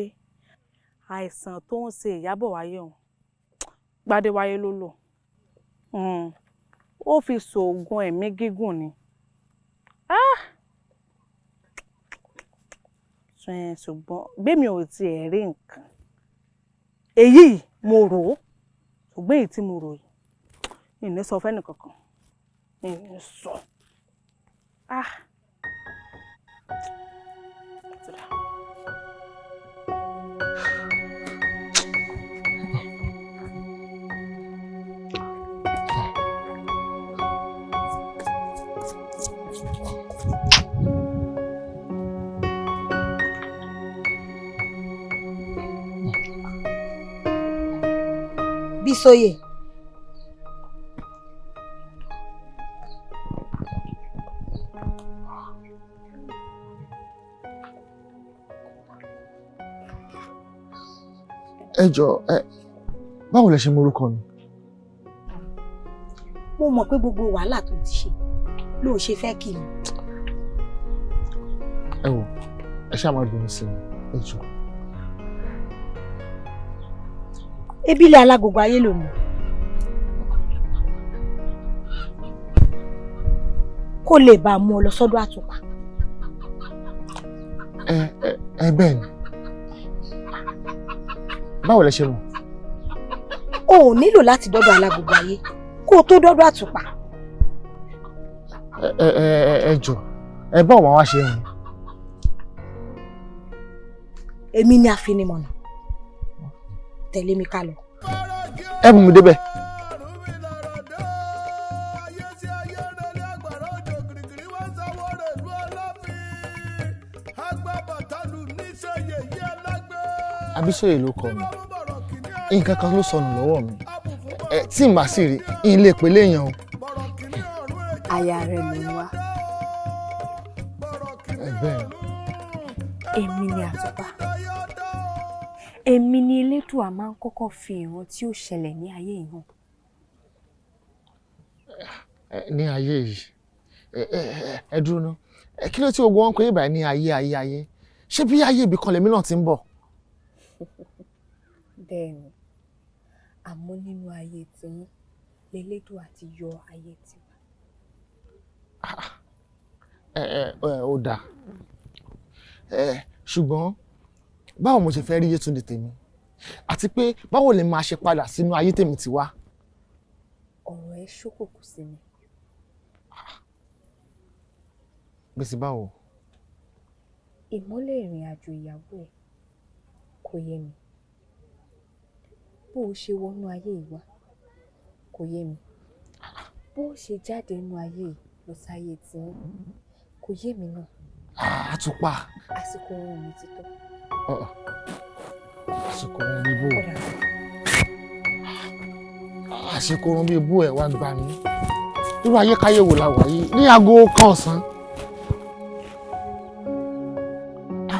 àìsàn tó ń ṣe Ìyábọ̀ wáyé òun, Gbadéwáyé ló lò. Ó fi ṣoògùn ẹ̀mí gígùn ni. Ṣùgbọ́n gbémi ò tiẹ̀ rí nǹkan. Èyí mo rò ó, ṣùgbọ́n èyí tí mo rò yìí, ìní sọ fẹ́nì kankan, ìní sọ. Bísóyè. Ẹ jọ̀ọ́, ẹ báwo lẹ ṣe mọ orúkọ mi? Mo mọ̀ pé gbogbo wàhálà tó ti ṣe ló ṣe fẹ́ kí mi. Ẹ wò, ẹ ṣáà máa bínú sí mi, ẹ jọ̀ọ́. Ebi ilé alágogo ayé ló mọ̀. Kó lè bá a mú ọ lọ sọ́dọ̀ àtùpà. Ẹ ẹ ẹ bẹ́ẹ̀ ni. Báwo lẹ ṣe mọ̀? O ò nílò láti dọ́dọ̀ alágogo ayé kó o tó dọ́dọ̀ àtùpà. Ẹ ẹ ẹ ẹ jọ̀ọ́, ẹ bá òun wá ṣe rìn. Èmi ni àfinimọ̀nà. Tẹ̀lé mi ká lọ. Ẹ mú mi débẹ̀. Abísóyè ló kọ mi. Nǹkan kan ló sọnù lọ́wọ́ mi. Ẹ tí n bá sì rí, n lè pè léèyàn o. Aya rẹ̀ ló ń wá. Ẹ bẹ́ẹ̀ ni. Èmi ni àtùpà. Èmi ni Elédùà máa ń kọ́kọ́ fi ìran tí ó ṣẹlẹ̀ ní ayé yìí hàn. Ní ayé yìí, ẹ dúró ná. Kí ló tí gbogbo wọn ń pè é báyìí ní ayé ayé ayé? Ṣé bí ayé ibì kan lèmi náà ti ń bọ̀? Bẹ́ẹ̀ni, àmọ́ nínú ayé tiyín l'Elédùà ti yọ ayé tiwa. Ẹ ẹ ẹ ó dáa. Ẹ ṣùgbọ́n báwo mo ṣe fẹ́ rí Yétúndé tèmi? Àti pé báwo lè máa ṣe padà sínú ayé tèmi ti wá? Ọ̀rọ̀ ẹ ṣókùnkùn sí mi. Gbèsè báwo? Ìmọ́lẹ̀ ìrìn àjò ìyàwó ẹ̀ kò yé mi. Bó o ṣe wọnú ayé yìí wá kò yé mi, bó o ṣe jáde nínú ayé yìí lọ sáyé tiyín kò yé mi náà. Àtùpà. Àsìkò oorun mi ti tó. Àsìkò oorun bíi bó àsìkò oorun bíi bó ẹ̀ wá gbà mí. Irú ayékáyé wo la wà yìí ní aago kan ọ̀sán?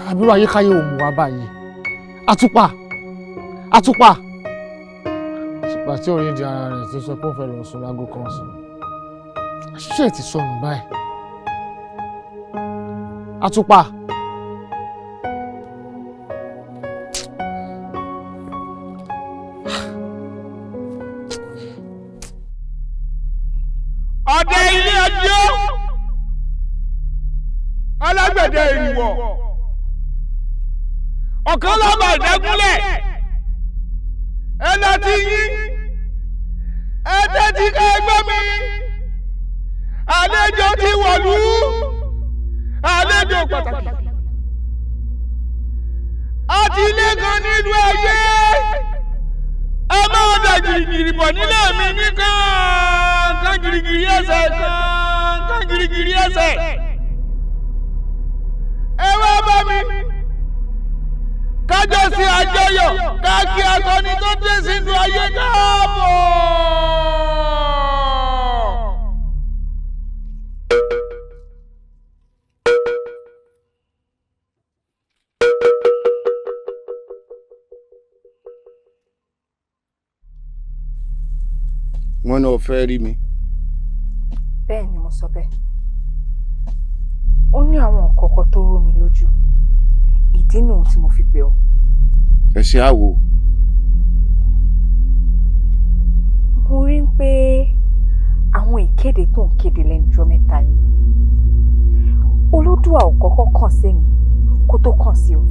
Àbírú ayékáyé wo mú wa báyìí? Àtùpà, àtùpà, àtùpà tí orí di ara rẹ̀ ti sọ pé ó fẹ́ lọ sùn láago kan ọ̀sán. Àṣìṣe ti sọnù báyìí. Àtùpà. Ọdẹ ilé ọjọ́ alágbẹ̀dẹ ìrìwọ̀ ọ̀kan lọ́mọ ìdẹ́gúnlẹ̀ ẹ láti yín ẹ tẹ́tí ká ẹ gbọ́ mi àlejò ti wọ̀lú àlejò pàtàkì àti ilé kan nílùú ayé ẹ máa dà gìrìgìrì bọ̀ nílé mi ní kàn gìrìgìrì ẹsẹ̀ kàn gìrìgìrì ẹsẹ̀ ẹ wá bá mi kájọ sí àjọyọ̀ káàkiri akọni tó dé sínú ayé káàbọ̀. Wọ́n náà fẹ́ rí mi. Bẹ́ẹ̀ ni mo sọ bẹ́ẹ̀. Ó ní àwọn nǹkan kan tó rú mi lójú, ìdí nù tí mo fi pè ọ́. Ẹ ṣe àwò. Mo rí i pé àwọn ìkéde tó ń kéde lẹ́nu ọjọ́ mẹ́ta yìí, Olódùà ò kọ́kọ́ kàn sí mi kó tó kàn sí o.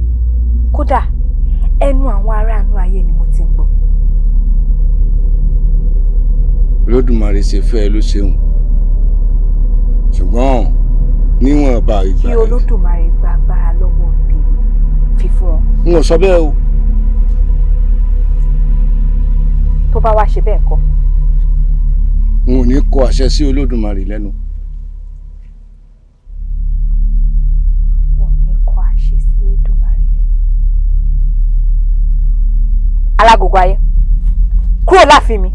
Kódà ẹnu àwọn aráàánú ayé ni mo ti ń gbọ́. Olódùmarè ṣe fẹ́ ló ṣeun, ṣùgbọ́n níwọ̀n bá ìgbà Kí Olódùmarè gba agbára lọ́wọ́ tèmi fi fún ọ. N ò sọ bẹ́ẹ̀ o. Tó bá wá ṣe bẹ́ẹ̀ kọ́. N ò ní kọ àṣẹ sí Olódùmarè lẹ́nu. Wọn ò ní kọ àṣẹ sí Olódùmarè lẹ́nu. Alágogo ayé, kúrò láàfin mi.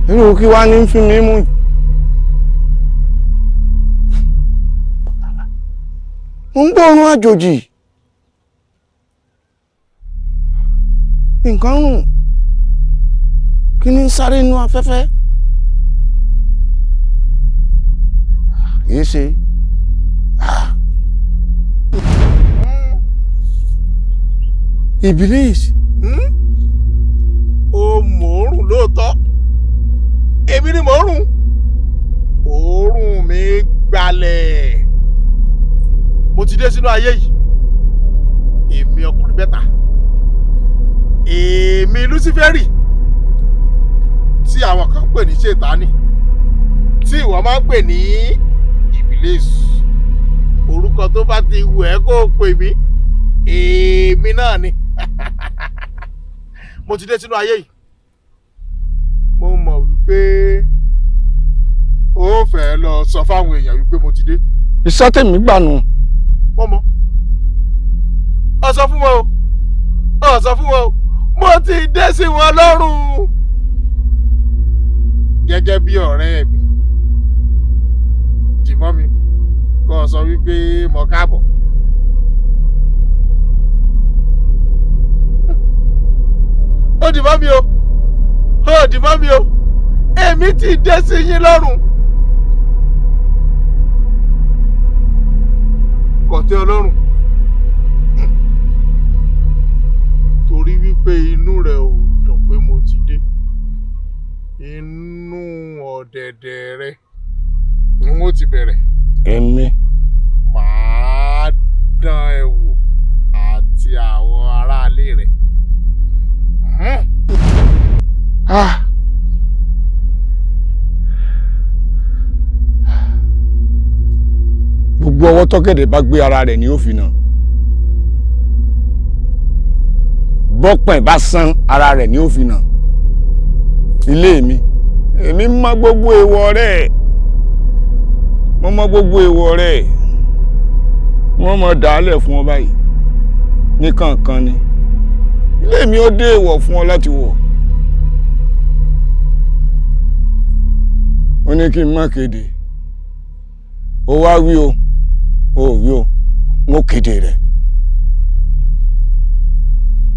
Irú kí wá ní fún mi mú? Mo ń gbóòórùn àjòjì. Nǹkan rùn. Kí ni ń sáré inú afẹ́fẹ́? Yìí ṣe. Ìbílísì. O mòórùn lóòótọ́, èmi ni mòórùn, òórùn mi gbalẹ̀. Mo ti dé sínú ayé yìí, èmi ọkùnrin mẹ́ta, èmi Lúsífẹ́rì tí àwọn kan ń pè ní Ṣètánì, tí ìwọ máa ń pè ní Ìbílísì. Orúkọ tó bá ti wù ẹ́ kó o pè mí, èmi náà ni. Mo ti dé sínú ayé yìí, mo mọ̀ wípé ó fẹ́ lọ sọ fáwọn èèyàn wípé mo ti dé. Iṣẹ́ tèmi gbà nù. Mo mọ̀, ọ sọ fún wọn o, ọ sọ fún wọn o, mo ti dé sí wọn lọ́rùn. Gẹ́gẹ́ bí ọ̀rẹ́ mi, dìmọ́ mi kó o sọ wípé mo káàbọ̀. Ó dìmọ́ mi o, ó dìmọ́ mi o, èmi ti dé sí yín lọ́rùn. Kò tẹ́ ọ lọ́rùn torí wípé inú rẹ̀ ò dùn pé mo ti dé. Inú ọ̀dẹ̀dẹ̀ rẹ ni wọ́n ti bẹ̀rẹ̀. Èmi. Màá dán ẹ wò àti àwọn aráalé rẹ. Gbogbo ọwọ́ tọ́kẹ̀dẹ̀ bá gbé ara rẹ̀ ní òfin náà. Bọ́pẹ̀ bá san ara rẹ̀ ní òfin náà. Ilé mi, èmi mọ gbogbo èèwọ̀ rẹ̀. Mo mọ gbogbo èèwọ̀ rẹ̀. Wọ́n mọ dàálẹ̀ fún ọ báyìí. Ní kànkan ni. Ilé mi ó dé èèwọ̀ fún ọ láti wọ̀. Ó ní kí n má kéde. Ó wá wí o, ó wí o, n ó kéde rẹ̀.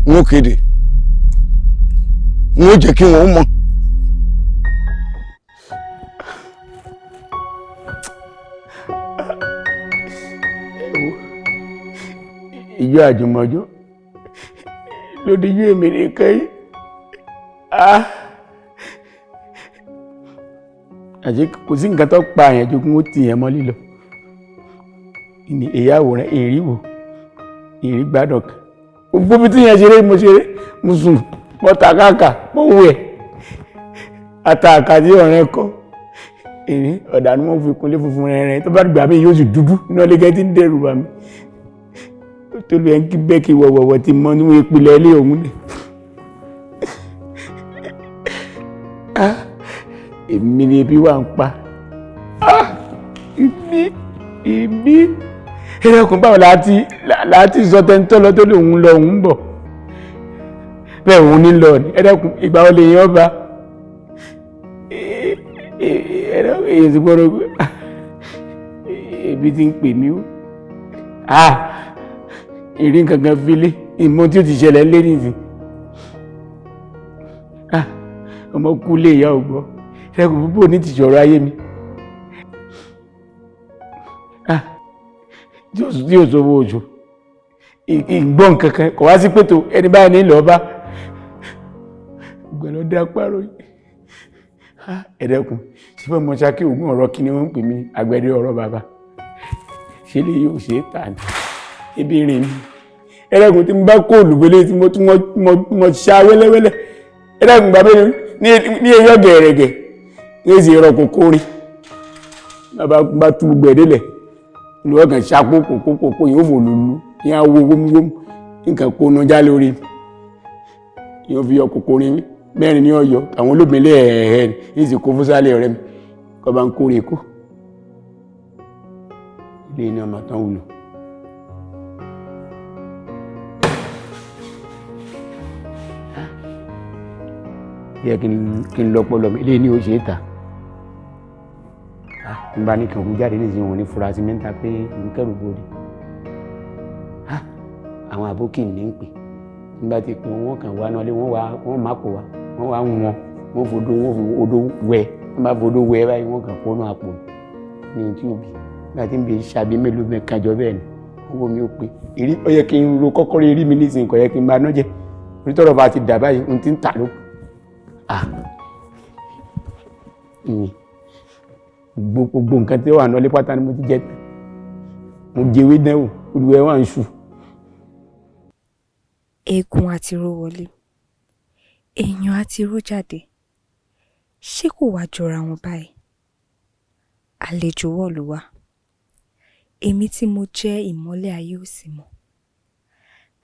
N ó kéde. N ó jẹ́ kí wọ́n mọ̀. Ìjọ àjùmọ̀jọ́ lódìjú èmi nìkan yìí. Àti kò sí nǹkan tó pa àyàn ju kí wọ́n tì yẹn mọ́ lílọ. Ní èyí àwòrán èrí wò, èrí gbádùn kan. Gbogbo bí tí yẹn ṣeré mo ṣeré, mo sùn, mo tàkàkà, mo wẹ̀. Àtàkà tí ọ̀rẹ́ kọ́. Èrí ọ̀dà ni wọ́n fi kunlé funfun rẹ̀rẹ̀ tó bá gbà mí yóò sì dúdú iná lẹ́gẹ́ tí ń dẹ́rù bà mí. Tó lè ń kí bẹ́ẹ̀ kí wọ̀wọ̀wọ̀ ti mọ níwọ̀n ìpìlẹ̀ ilé òun ni. Èmi ni ebi wà ń pa. Èmi ẹlẹ́kùn báwo láti sọ tẹ́ńtọ́ lọ tó lòun lọ òun bọ̀. Bẹ́ẹ̀ òun ní lọ ni ẹlẹ́kùn ìgbà wo lè yan ọba. Èyí ti gbọ́dọ̀ ebi ti ń pè mí o. Ìrí nǹkan fílé ìmọ̀ tí ó ti ṣẹlẹ̀ lé nìsín. Ọmọ kú lé ìyá ògbọ́ ṣẹ́gun púpọ̀ ní ti ṣọ̀rọ̀ ayé mi. Tí ò sówó oṣù ìgbọ́n kankan kò wá sí pètò ẹni báyìí ní ilẹ̀ ọba gbẹ̀lọ́ dá párọ̀ yìí. Ẹ̀dẹ́kun ṣé fẹ́ mọ ṣáké ògùn ọ̀rọ̀ kí ni wọ́n ń pè mí àgbẹ̀dẹ ọ̀rọ̀ bàbá ṣé lè yóò ṣe é tà ní ebi rìn mí. Ẹ̀dẹ́kun tí mo bá kó olùgbélé tí mo ṣá wẹ́lẹ́wẹ́lẹ́ ẹ̀dẹ́kun bàbá mi ní eyọ́ gẹ̀rẹ̀gẹ̀ ní èsì ẹ̀rọ kòkó rí bàbá bá tú gbogbo ẹ̀ délẹ̀ ní wọ́n kàn ṣapó kòkó yóò fò lùlù ní awo wómúwómú nǹkan kó nu já lórí yóò fi yọ kòkó rí mẹ́rin ní ọ̀yọ́ àwọn olóbìnrin ẹ̀ẹ́ ní ìsìnkú fúsálẹ̀ ọ̀rẹ́ mi kọ́ bá ń kórè kó ilé ní ọmọ tán wúlò. Yẹ kí n lọ́pọ̀lọ́ mi ilé ní o ṣe é ta n bá ní kí n kú jáde nísìnyí wọn ní furasí mẹ́ta pé n kẹ́rù bòde àwọn àbókì ní ń pè n bá ti pè wọ́n kàn wá náà lé wọ́n wá wọ́n má kó wa wọ́n wá wọn wọ́n fodó wọ́n fi odó wẹ̀ wọ́n bá fodó wẹ̀ báyìí wọ́n kàn kónú àpò ní tí o bì nígbà tí n bè ṣàbí mélòó mi kànjọ bẹ́ẹ̀ ni owó mi ò pé èrí ó yẹ kí n ro kọ́kọ́rọ́ eré mi nísìnyí kò yẹ kí n máa nájẹ́ orí tọ́rọ̀ bá ti dà báyìí n ti ń tà ló gbogbo nǹkan tí ó wà nílé pátá ni mo ti jẹ tán mo jẹwé dánwò olùwẹ̀ wà ń ṣù. Eégún àtiró wọlé, èèyàn àtiró jáde, ṣé kò wáá jọra wọn báyìí? Àlejò wọ̀lú wá, èmi tí mo jẹ́ ìmọ́lẹ̀ ayé ò sì mọ̀.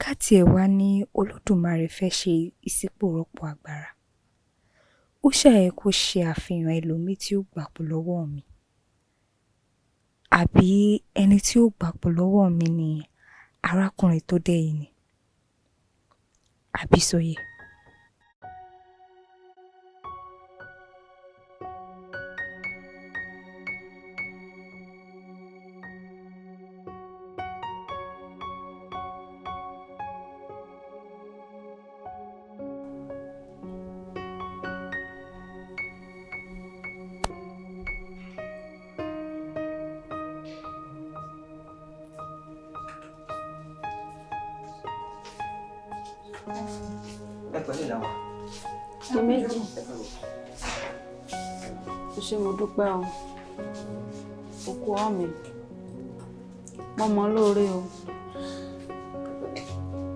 Ká tiẹ̀ wá ní Olódùmarè fẹ́ẹ́ ṣe ìṣípòrọ̀pọ̀ agbára, ó ṣáà yẹ kó ṣe àfihàn ẹlòmíì tí yóò gbapò lọ́wọ́ mi. Àbí ẹni tí yóò gbapò lọ́wọ́ mi ni arákùnrin tó dé yìí ni? Àbísóyè. Ẹ pẹ̀lú ìlànà. Méjì. O ṣé, mo dúpẹ́ o. Òkú ọ́ mi. Mo mọ̀ lóore o.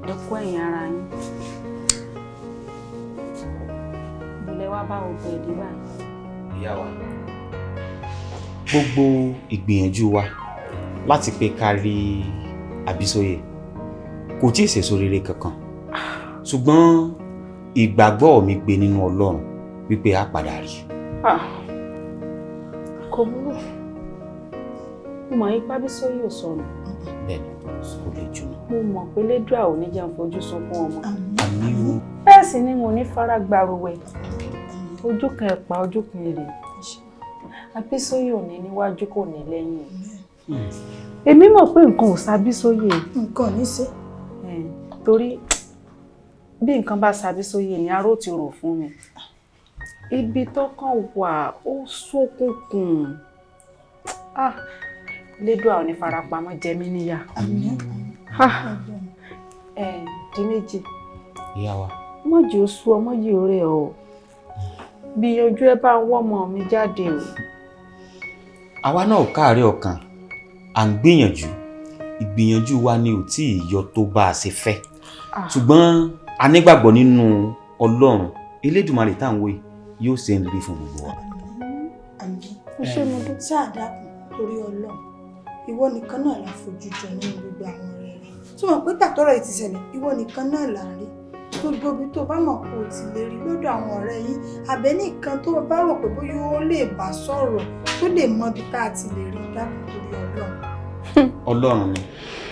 Ẹ kú ẹ̀yìn ara yín. Bùlẹ̀ wá bá ògbó ẹ̀dí báyìí. Ìyá wa, gbogbo ìgbìyànjú wa láti pé ká rí Àbísóyè kò tí ì sèso rere kankan, ṣùgbọ́n ìgbàgbọ́ mi gbé nínú Ọlọ́run wípé a padà rí. Kò burú, mo mọ̀ yín pábísóyè ò sọnù. Bẹ́ẹ̀ni, kò lè jùlọ. Mo mọ̀ pé lédùá ò ní jẹun fojú sunkún ọmọ. Àmín o. Bẹ́ẹ̀ sì ni mo ní fara gbàrúwẹ̀, ojú kan ẹ̀pà ojú kan èrè. Àbísóyè ò ní níwájú, kò ní lẹ́yìn. Èmi mọ̀ pé nǹkan ò ṣàbísóyè. Nǹkan ò ní ṣe. Torí bí nǹkan bá ṣàbísóyè ni aró ti rò fún mi. Ibi tó kàn wà ó ṣókùnkùn. Lédùá ò ní farapamọ́ jẹ mí níyà. Di méjì. Ìyá wa. Mọ̀jì ó sú ọ, mọ̀jì ó rẹ̀ ọ́. Gbìyànjú ẹ bá ń wọ́mọ mi jáde o. Àwa náà káàárẹ̀ ọkàn, à ń gbìyànjú. Ìgbìyànjú wa ni ò tí ì yọ tó bá a ṣe fẹ́, ṣùgbọ́n a nígbàgbọ́ nínú Ọlọ́run Elédùmarè tá à ń wò yóò ṣe ń rí fún gbogbo wa. Àmín. Ṣé mo dún sáà dákun torí Ọlọ́run, ìwọ nìkan náà la fojú jọ nínú gbogbo àwọn ọ̀rẹ́ rẹ̀ tó mọ̀ pé tàtọ́rọ̀ yìí ti ṣẹlẹ̀, ìwọ nìkan náà là ń rí. Gbogbo ibi tó bá mọ̀ kó o ti lè rí lọ́dọ̀ àwọn ọ̀rẹ́ yín, àbẹ́nìkan tó bá rò pé bóyá ó lè bá sọ̀rọ̀ tó lè mọ ibi tá a ti lè rí, dákun torí Ọlọ́run. Ọlọ́run ni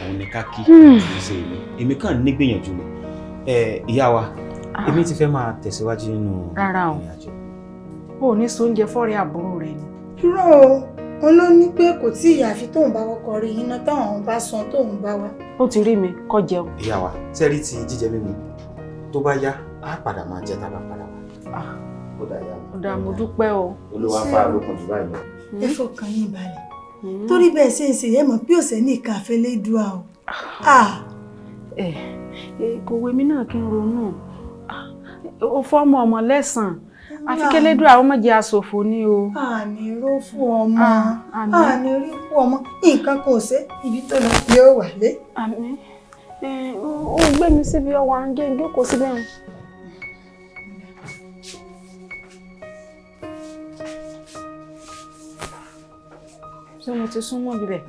òun ni ká kí, kì í ṣe èmi. Èmi kàn nígbìyànjú ni. Ìyá wa, èmi ti fẹ́ máa tẹ̀síwájú nínú ìrìn àjò. O ò ní so oúnjẹ fọ́rẹ́ àbúrò rẹ ni. Irọ́ o, òun ló ní pé kò tí ìyá àfi tóun bá kọ́kọ́ rí iná táwọn bá san tóun bá wá. Ó ti rí mi kó jẹun. Ìyá wa, sẹ́rí ti jíjẹ mímu tó bá yá á padà máa jẹ tábà padà wá. Ó dà yá mi. Ó dà, mo dúpẹ́ o. Olúwa fa lókun jù báyìí lọ. Ẹ fọkàn yín balẹ̀, torí bẹ́ẹ̀ ṣe ń ṣe yẹ mọ̀ bí òṣè ní ìka àfẹlẹ́dùá o. Kò wé mi náà kí n ronú. Ó fọ́mọ ọmọ lẹ́sàn-án, àfi kẹlẹ́dùn àwọn ọmọ jẹ́ aṣòfò ni o. Àní ró fún ọmọ, àní rí fún ọmọ, nǹkan kan ò ṣe, ibi tó lọ yóò wà lé. Àmín. Ó gbé mi síbi ọwọ́ à ń gé ìjókòó síbẹ̀ hàn. Ṣé mo ti súnmọ́ bíbẹ̀?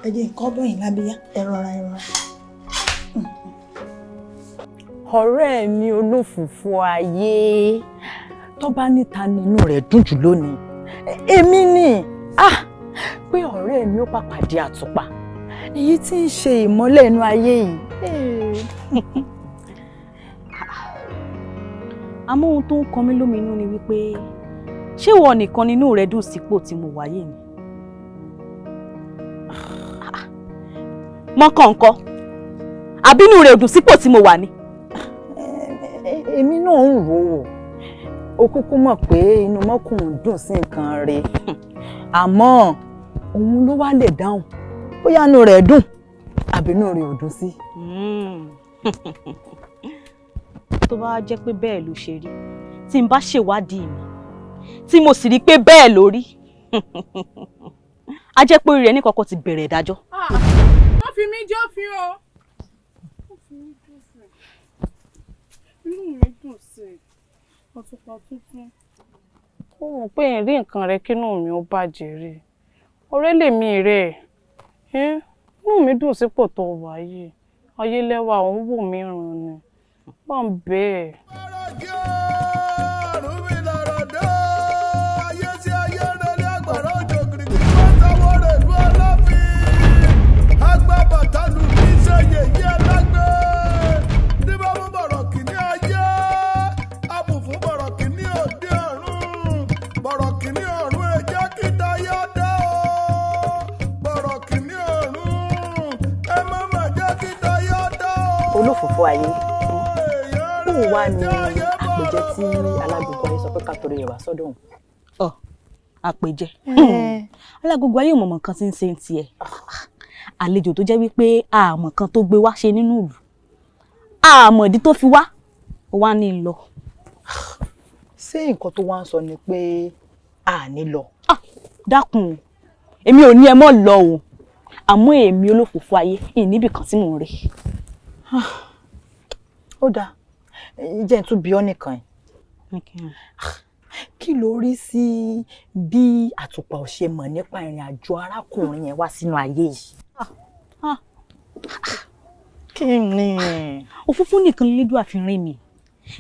Ẹ jẹ́ nǹkan bọ̀yìn lábíyá, ẹ rọra ẹ rọra. Ọ̀rẹ́ mi olófùfú ayé, tó bá níta nínú rẹ̀ dùn jù lónìí, èmi ni pé ọ̀rẹ́ mi ó pàpà di àtùpà èyí tí ń ṣe ìmọ́lẹ̀ inú ayé yìí. Àmọ́ ohun tó ń kan mí lóminú ni wípé ṣé ìwọ nìkan nínú rẹ dùn sípò tí mo wà yìí ni? Mọ́kànkọ́ àbínú rẹ ò dùn sípò tí mo wà ni? Èmi náà ń rò ó, ó kúkú mọ̀ pé inú mọ́kùnrin dùn sí nǹkan rẹ̀, àmọ́ òun ló wá lè dáhùn bóyá inú rẹ̀ dùn àbí inú rẹ̀ ò dùn sí. Tó bá jẹ́ pé bẹ́ẹ̀ ló ṣe rí, tí n bá ṣèwádìí mi tí mo sì rí pé bẹ́ẹ̀ ló rí, a jẹ́ pé orí rẹ̀ ní kọ́kọ́ ti bẹ̀rẹ̀ ìdájọ́. Wọ́n fi mí jófin o. Wọ́n fi mí jófin. Inú mi dùn sí i, ọ̀túnpá tuntun. Ó mọ̀ pé ìrí nǹkan rẹ kínú mi ó bàjẹ́ rí. Ọ̀rẹ́ lèmi rẹ̀. Inú mi dùn sípò tó wà yìí. Ayélẹ́wà òun wò mí ràn ni. Wọ́n bẹ́ẹ̀. Olófòfò ayé, bóun wá ní àpèjẹ tí alágbogbo ayé sọ pé ká torí rẹ̀ wá sọ́dọ̀ òun. Ọ àpèjẹ alágbogbo ayé òmọ̀mọ̀ kan tí ń ṣe ń tiẹ̀, àlejò tó jẹ́ wípé àmọ̀ kan tó gbé wá ṣe nínú ìlú, àmọ̀ ìdí tó fi wá Ó wá ní lọ. Ṣé nǹkan tó wá ń sọ ni pé a ní lọ? Dákun o, èmi ò ní ẹ mọ́ lọ o, àmọ́ èmi olófòfò ayé ìníbì kan tí mò ń rè. Ó dáa, jẹ́ n tún bi ọ́ nìkan ẹ̀. Kí ló rí sí bí àtùpà ò ṣe mọ̀ nípa ìrìn àjò arákùnrin yẹn wá sínú ayé yìí? Kí ni? Òfófó nìkan lédùn àfihàn mi.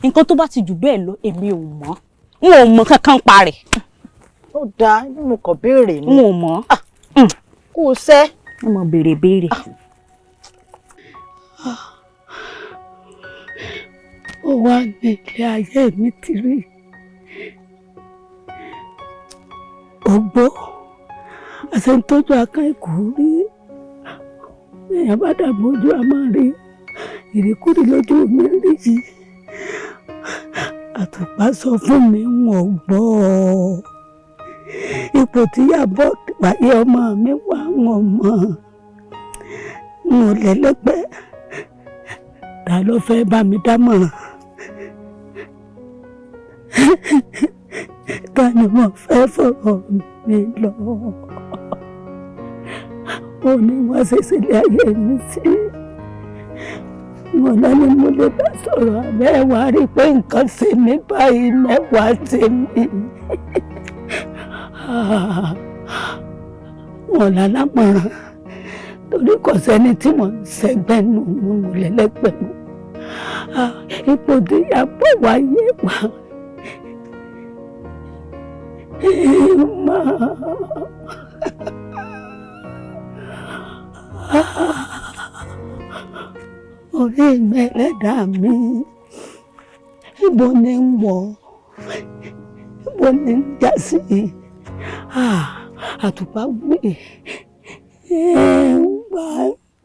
Nǹkan tó bá ti jù bẹ́ẹ̀ lọ èmi ò mọ̀. N ò mọ̀ kankan pa rẹ̀. Ó dáa, bí mo kàn béèrè ni. N ò mọ̀. Kò sẹ́. Ẹ mọ̀ béèrè béèrè. Ó wá ní ilé ayé mi ti rí. Ògbó àṣẹ ń tọ́jú akán ìkú rí. Èèyàn bá dàgbà ojú a máa rí ìríkúrí lójú mi rí yìí. Àtùpà sọ fún mi n ò gbọ́. Ipò tí Ìyábọ̀ wáyé ọmọ mi wà ń ò mọ̀. N ò lẹ́lẹ́gbẹ́. Ta ló fẹ́ bá mi dámọ̀ràn? Ta ni mo fẹ́ fọ̀rọ̀ mi lọ? Ó ní wọ́n ṣe sílẹ̀ ayé mi sí. Mo lọ ní mo lè bá sọ̀rọ̀ mẹ́wàá rí pé nǹkan ṣe mí báyìí, mẹ́wàá ṣe mí. Wọ́n lálámọ̀ràn torí kò sẹ́ni tí mo ń sẹ́gbẹ́ nù mo lẹ́lẹ́gbẹ́ mu. Ipò tí Ìyábọ̀ wáyé wá. Orí mi ẹlẹ́dàá mi, ibo ni ń wọ̀, ibo ni ń já sí? Àtùpà gbé ń gbà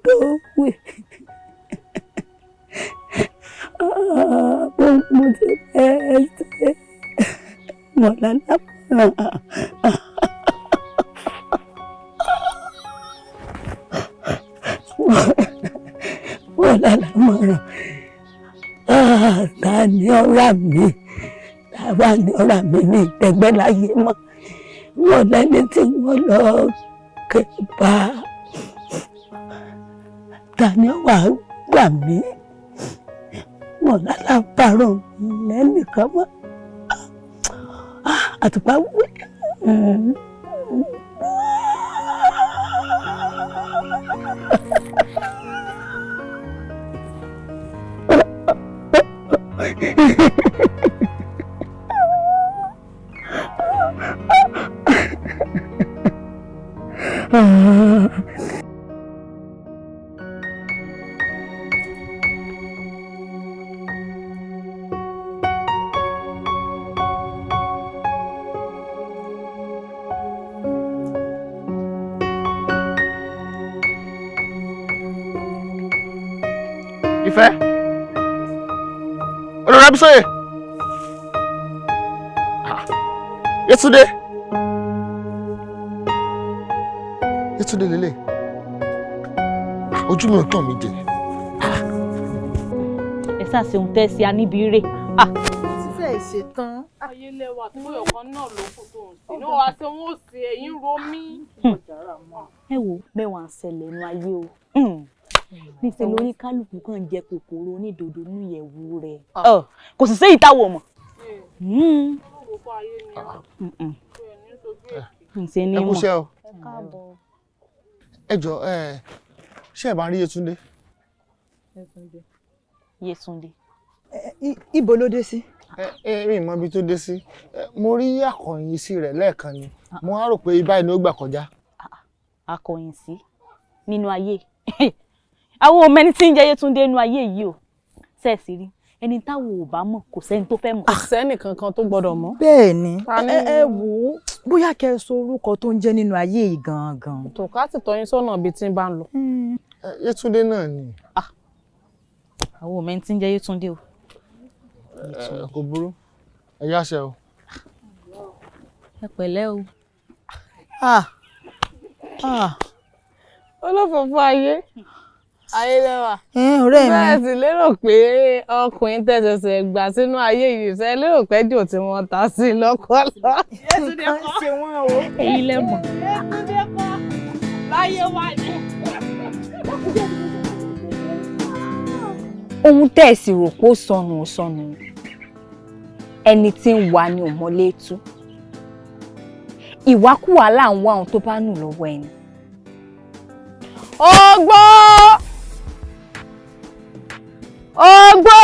dówe. Mo ti fẹ́ ṣe mọ̀lá lápá. Wọ́n lálámọ̀ràn. Ta ni ọ̀rá mi? Ta ni ọ̀rá mi ní ìtẹ́gbẹ́ láyé mọ́? Wọ́n lẹ́ni tí wọ́n lọ ké bá. Ta ni ó wàá gbà mí? Wọ́n lálábàárọ̀ lẹ́nìkan mọ́. Àtùpà wí. Ìfẹ́. Olórí Abísóyè. Yétúndé. Yétúndé lélẹ̀. Ojú mi ò tàn mí jẹ. Ẹ ṣàṣeun tẹ́ sí aníbi rè. Ti fẹ́ ṣe tán. Ayé lẹ́wà tó bóyá ọ̀kan náà ló kù tó ń sìn. Ní wàá ṣe wọ́n ó ṣe ẹ̀yìn ro mí. Ẹ wo mẹ́wàá ń ṣẹlẹ̀ nínú ayé o. Níṣẹ́ lórí kálukú kan jẹ kòkòrò onídòdó ní ìyẹ̀wù rẹ̀. Kò sì séyìí táwọn mọ̀. Ẹ kú iṣẹ́ o. Ẹ jọ ẹ ṣé ẹ bá ń rí Yétúndé? Yétúndé. Ibo ló dé sí? Ẹ mi mọ ibi tó dé sí. Mo rí akọ̀yìn sí rẹ̀ lẹ́ẹ̀kan ni. Mo á rò pé báyìí ni ó gbà kọjá. Akọ̀yìn sí nínú ayé. Àwọn ọmọ ẹni tí ń jẹ Yétúndé nínú ayé yìí o. Ṣẹ́ẹ̀sì rí ẹni táwọn ò bá mọ̀ kò sẹ́ni tó fẹ́ mọ̀. Kò sẹ́ni kankan tó gbọ́dọ̀ mọ̀. Bẹ́ẹ̀ ni, ẹ wò ó bóyá kẹ́ ẹ sọ orúkọ tó ń jẹ́ nínú ayé yìí gangan. Tòká sì tọ́ yín sọ́nà ibi tí ń bá ń lọ. Yétúndé náà ni. Àwọn ọmọ ẹni tí ń jẹ Yétúndé o. Kò burú, ẹ yáṣẹ o. Ẹ pẹ̀lẹ́ o. Olófòfò ayé. Ayélẹ́wà. Ọ̀rẹ́ mi. Bẹ́ẹ̀ sì lérò pé ọkùnrin tẹ̀sẹ̀sẹ̀ gbà sínú ayé yìí ṣe lérò pé jò tí wọ́n ta sí lọ́kọ́lọ́. Nǹkan ṣe wọ́n o. Èyí lẹ́mọ̀. Láyé wá ní. Ohun tẹ́ ẹ sì rò pé ó sọnù ò sọnù, ẹni tí ń wá ni ò mọlé tú. Ìwákùwà là ń wá ohun tó bá nù lọ́wọ́ ẹni. Ogbó! Ogbó!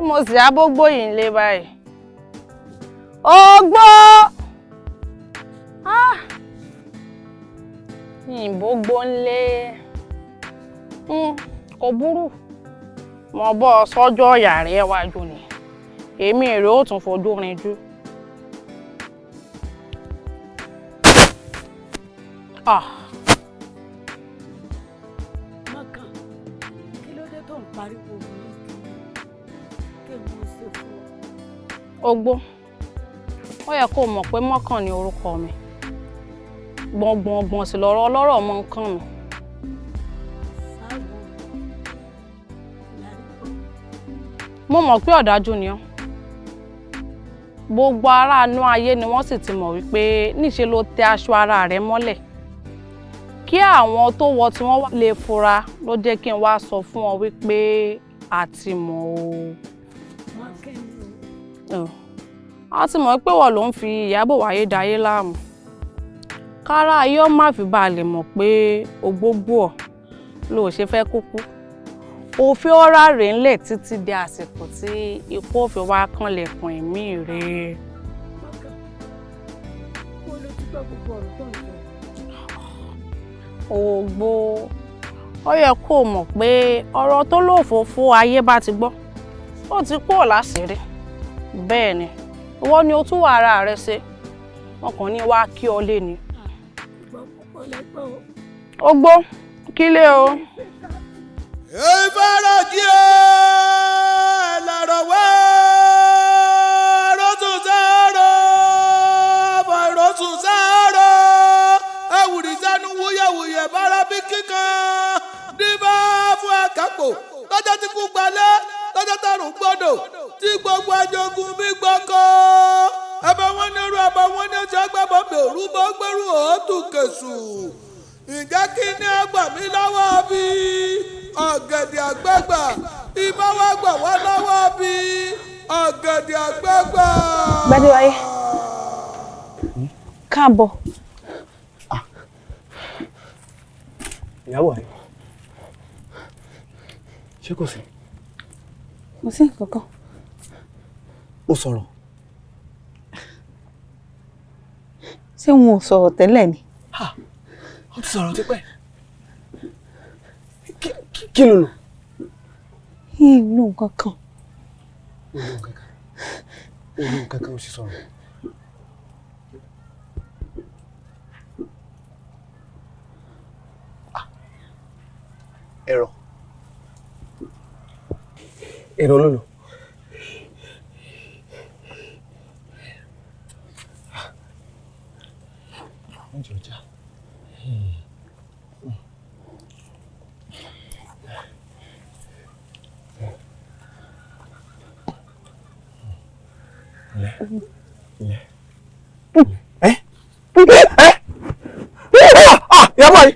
Mo sì abógbó yìí ń lé báyìí. Ogbó! Ìbógbó ń lé. Kò burú. Mo bọ́ ọ sọ́jọ́ yàrá ẹ wájú ni. Èmi rè ó tún fojú rinjú. Mọ́kàn, kí ló dé tó ń pariwo mi kí mo ṣe fún ọ? Ogbó, ó yẹ kó o mọ̀ pé Mọ́kàn ni orúkọ mi. Gbọ̀ngbọ̀ngbọ̀n sì lọ̀rọ̀ ọlọ́rọ̀ mọ́ ń kàn mí. Mo mọ̀ pé ọ̀dájú ni ọ́. Gbogbo ará inú ayé ni wọ́n sì ti mọ̀ wípé níṣe ló tẹ aṣọ ara rẹ mọ́lẹ̀. Kí àwọn tó wọ tí wọ́n lè fura ló jẹ́ kí n wá sọ fún ọ wípé a ti mọ̀ o. A ti mọ̀ pé wọ́n ló ń fi Ìyábọ̀ wáyé dayé láàmú. Kára ayé ọ má fi bá a lè mọ̀ pé ògbógbò ọ̀ ló ṣe fẹ́ kúkú. Òfin ọ̀rá rẹ̀ ńlẹ̀ títí di àsìkò tí ikú òfin wá kànlẹ̀kùn ẹ̀mí rẹ̀. Ògbó, ó yẹ kó o mọ̀ pé ọ̀rọ̀ tó lófòófó ayé bá ti gbọ́, ó ti kúrò láṣìírí. Bẹ́ẹ̀ ni, ìwọ ni o tún wà ara rẹ ṣe, wọn kàn ní wá kí ọ lé ni. Ògbó, kílé o. Ìfarajì ẹ̀ lọ̀rọ̀ wá rọ́sùn sáárọ̀ fàrọ̀sùn sáárọ̀ ẹ̀wùrì sánú wúyẹ̀wúyẹ̀ bára bí kíkan díbà fún àkàpọ̀ lọ́jọ́ tí kú gbalẹ̀ lọ́jọ́ tàrùn gbọ́dọ̀ tí gbogbo ajogun bí gbọ́kọ́ ẹ̀bẹ̀ wọn ní irú ẹ̀bẹ̀ wọn ní oṣù agbábọ̀ bẹ̀rù bọ́ gbẹ́rù òótù kẹsù. Ǹjẹ́ kí ni ẹ gbà mí lọ́wọ́ bí ọ̀gẹ̀dẹ̀ àgbàgbà ìbá wa gbà wá lọ́wọ́ bí ọ̀gẹ̀dẹ̀ àgbàgbà. Gbadéwáyé, káàbọ̀. Ìyàwó rẹ, ṣé kò sí? Kò sí nǹkan kan. Ó sọ̀rọ̀. Ṣé wọn ò sọ̀rọ̀ tẹ́lẹ̀ ni? Ó ti sọ̀rọ̀ tipẹ́. Kí ló lò? Inú nǹkan kan. Olú nǹkan kan ó sì sọ̀rọ̀. Ẹ̀rọ. Ẹ̀rọ ló lò. Wọ́n jẹ́ ọjà. Ìyábọ̀ yìí!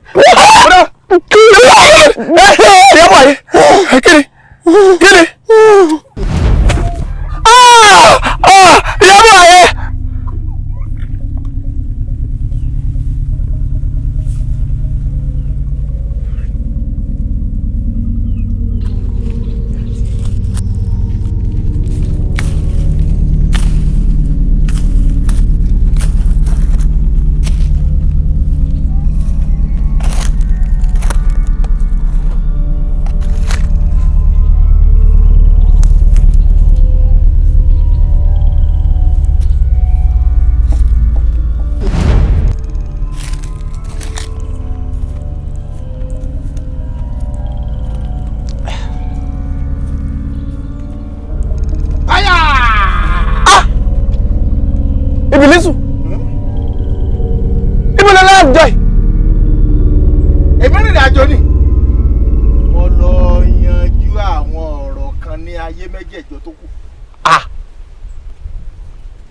Ìyábọ̀ yìí! Kíni? Kíni? Ìyábọ̀ yìí!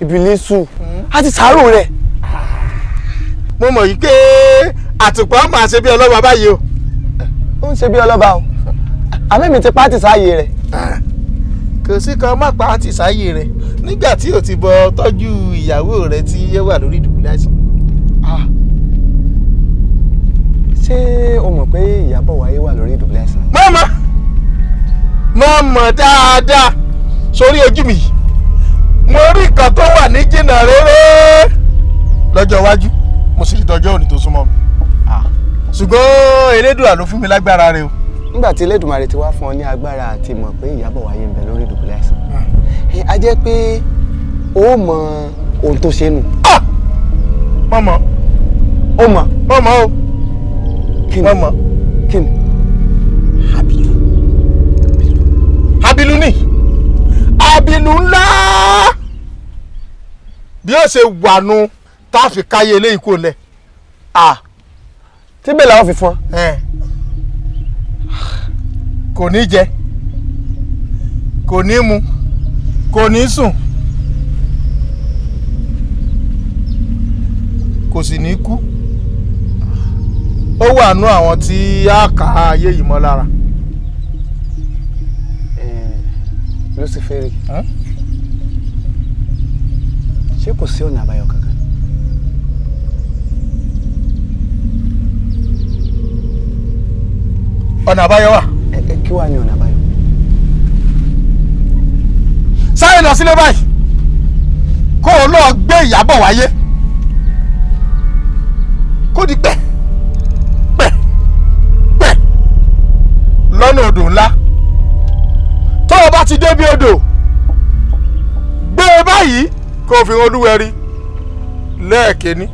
Ìbílísù a ti sàárò rẹ̀. Mo mọ̀ yìí pé àtùpà máa ṣe bí ọlọ́ba báyìí o. Ó ń ṣe bí ọlọ́ba o, àmì mi ti pàtì sáàyè rẹ̀. Kò sí kan má pàtì sáàyè rẹ̀ nígbà tí o ti bọ tọ́jú ìyàwó rẹ̀ tí yẹ wà lórí ìdùbúlẹ̀ àìsàn. Ṣé o mọ̀ pé Ìyábọ̀ Wáyé wà lórí ìdùbúlẹ̀ àìsàn? Mọ́mọ́ mọ́ mọ̀ dáadáa sórí ojú mi yìí, mo rí nǹkan tó wà ní jìnnà réré lọ́jọ́ iwájú, mo sì rí tọjọ́ òní tó súnmọ́ mi, ṣùgbọ́n Elédùà ló fún mi lágbára rẹ o. Nígbà tí Elédùmarè ti wá fún ọ ní agbára àti mọ̀ pé Ìyábọ̀ Wáyé ń bẹ lórí ìdùbúlẹ̀ àìsàn, a jẹ́ pé o mọ ohun tó ṣe nù. Mọ̀mọ́. O mọ̀. Mọ̀mọ́ o. Kí ni? Mọ̀mọ́. Kí ni? Abilu ni abilu ńlá bí ó ṣe wà nù tá a fi káyé eléyìí kò lẹ̀. Tí bẹ́ẹ̀ làwọn fi fún ọ. Kò ní jẹ, kò ní mu, kò ní sùn, kò sì ní kú. Ó wà nú àwọn tí a kà á ayé yìí mọ́ lára. Luciferi, ṣé kò sí ọ̀nà àbáyọ kankan? Ọ̀nà àbáyọ wà. Kí wàá ní ọ̀nà àbáyọ? Sáré lọ sílé báyìí kó o lọ gbé Ìyábọ̀ Wáyé kó di pẹ́ pẹ́ pẹ́ lọ́nà odò ńlá. Tó o bá ti débi odò, gbé e báyìí kó o fi hàn Olúwẹ̀rí lẹ́ẹ̀kẹ́ni,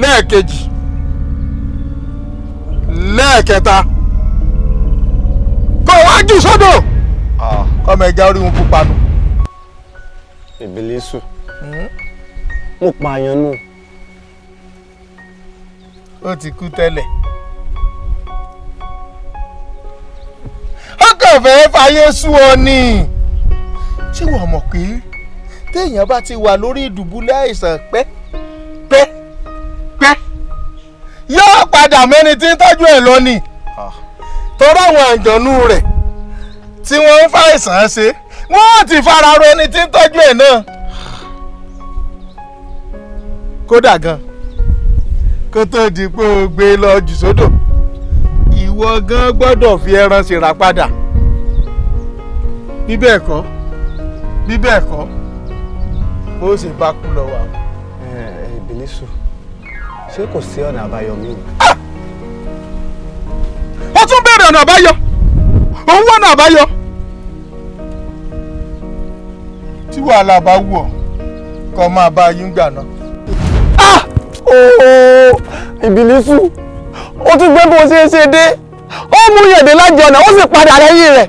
lẹ́ẹ̀kejì, lẹ́ẹ̀kẹta, kó o wá jù sódò kọ́mọ ẹja orí wọn pupa nù. Ìbílísù, mo pààyàn nù. Ó ti kú tẹ́lẹ̀. Ó kàn fẹ́ fàyè sú ọ ni. Ṣé wọ́n mọ̀ pé téèyàn bá ti wà lórí ìdùbúlẹ̀ àìsàn pẹ́ pẹ́ pẹ́ yóò padà mẹ́ni tí ń tọ́jú ẹ̀ lọ ni. Torí àwọn àǹjọ̀nú rẹ̀ tí wọ́n ń fàìsàn ṣe, wọ́n ti fara ro ẹni tí ń tọ́jú ẹ̀ náà. Kódà gan kó tó di pé o gbé lọ jù sódò, ìwọ gan gbọ́dọ̀ fi ẹran ṣèrà padà. Bí bẹ́ẹ̀ kọ́, bí bẹ́ẹ̀ kọ́, bó ṣe bá kú lọ wà. Ìbílísù, ṣé kò sí ọ̀nà àbáyọ mi? Ó tún béèrè ọ̀nà àbáyọ, òun wọ́nà àbáyọ. Tí wàhálà bá wù ọ́, kó máa bá yín gbà náà. Ìbílísù, ó tún gbé bó ṣe é ṣe dé, ó mú yẹ̀dẹ̀ lájọ ọ̀nà, ó sì padà lẹ́yìn rẹ̀.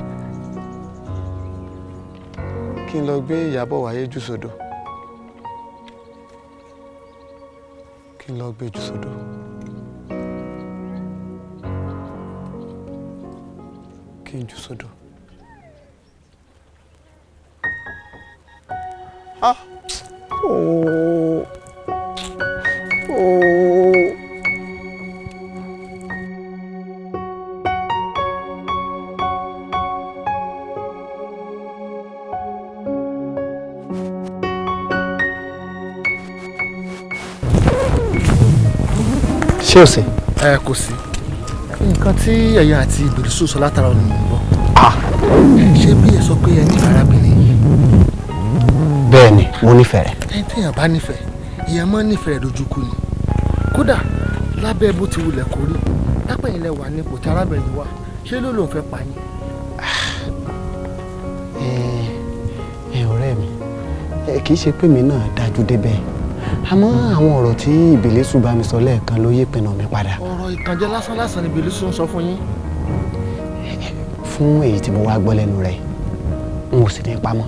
Kí n lọ gbé Ìyábọ̀ Wáyé jù sódò. Kí n lọ gbé jù sódò. Kí n jù sódò. Ooo. Ooo. Ṣé o sí? Ẹ kò sí. Nǹkan tí ẹ̀yin àti Ìbílísù sọ látara ọ̀nà mò ń bọ̀. Ṣé bí ẹ sọ pé ẹ nífẹ̀ẹ́ arábìnrin yìí? Bẹ́ẹ̀ni, mo nífẹ̀ẹ́ rẹ̀. Ẹni téèyàn bá nífẹ̀ẹ́, ìyẹn máa ń nífẹ̀ẹ́ rẹ̀ dojú kú ni. Kódà lábẹ́ bó ti wulẹ̀ kó rí, lápẹ̀yìn lẹ wà nípò tí arábìnrin wà, ṣé ló lòun fẹ́ pa yín? Ẹ ọ̀rẹ́ mi, kì í ṣe pé mi náà dájú débẹ̀. Àmọ́ àwọn ọ̀rọ̀ tí Ìbílísù bá mi sọ lẹ́ẹ̀kan ló yí ìpinnu mi padà. Ọ̀rọ̀ ìtànjẹ lásán lásán ni Ìbílísù ń sọ fún yín. Fún èyí tí mo wá gbọ́ lẹ́nu rẹ̀, n ò sì ní pamọ́.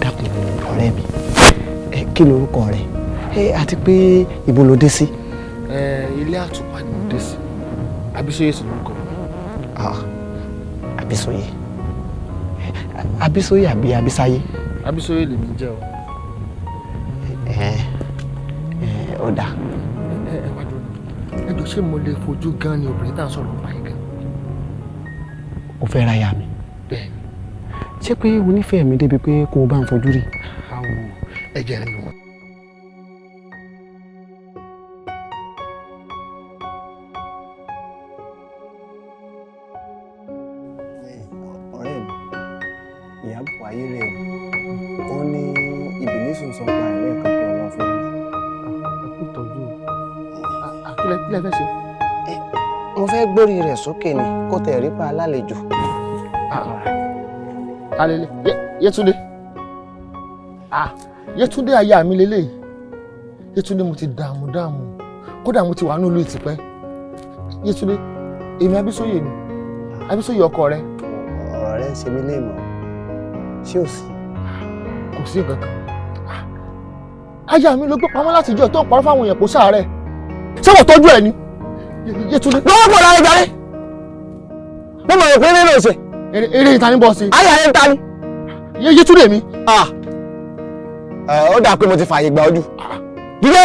Dákun ọ̀rẹ́ mi, kí lorúkọ rẹ? Àti pé ibo lo dé sí? Ilé àtùpà ni mo dé sí. Abísóyè sì lórúkọ mi. Abísóyè. Abísóyè àbí Abísáyé? Abísóyè lèmi jẹ́ o. Ó dáa. Ẹ wá dúró, ẹ jọ, ṣé mo lè fojú gan ni obìnrin tá à ń sọ̀rọ̀ nípa yìí gan? O fẹ́ ra ya mi? Bẹ́ẹ̀ni. Ṣé pé o nífẹ̀ẹ́ mi débi pé kó o bá ń fojú rí? Àwọ̀ ẹ̀jẹ̀ rẹ̀ wọn. Ọ̀rẹ́ mi, Ìyábọ̀ ayé rẹ̀ o, ó ní ìbílísùn sọ pa ẹ̀ lẹ́ẹ̀kan tó lọ fún mi. Ẹ kú tọ́jú o. Kí lẹ fẹ́ ṣe? Mo fẹ́ gbórí rẹ̀ sókè ni kó tẹ̀ rí pa alálejò. Alele Yétúndé, Yétúndé aya mi lélẹ́yìí. Yétúndé, mo ti dààmú dààmú, kódà mo ti wà ní olú ìtìpẹ́. Yétúndé, èmi Abísóyè ni, Abísóyè ọkọ rẹ. Ọ̀rọ̀ rẹ ń ṣe mí léèmọ̀, ṣé ò sí? Kò sí nǹkan kan. Aya mi ló gbé pamọ́ láti ìjọ tó ń parọ́ fáwọn èèyàn kó sáàárẹ̀. Ṣé wọ́n tọ́jú ẹ̀ ni? Yétúndé. Lọ́wọ́ pọ̀ lára ìgbàlẹ̀. Mo mọ̀ pé nínú ìṣe. Eré ìta ní bọ́ọ̀sì. Ayé ayé ń ta ni. Yétúndé mi. Ó dà pé mo ti fààyè gba ojú. Dìde.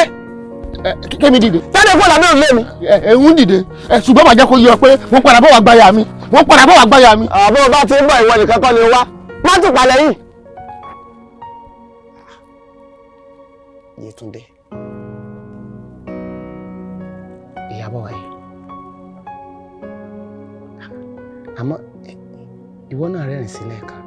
Kémi dìde. Jáde kúrò lábẹ́ òrùlé mi. Ẹ ń dìde. Ṣùgbọ́n màá jẹ́ kó yọ pé wọ́n padà bọ̀ wá gbáyà mi. Wọ́n padà bọ̀ wá gbáyà mi. Àbọ̀ bá ti ń bọ̀, ìwọ nìkan kọ́ ni wá. Má tún palẹ̀ yìí. Yétúndé. Ìyábọ̀ wáyé. Àmọ́ ìwọ náà rẹ́rìn sílẹ̀ kan.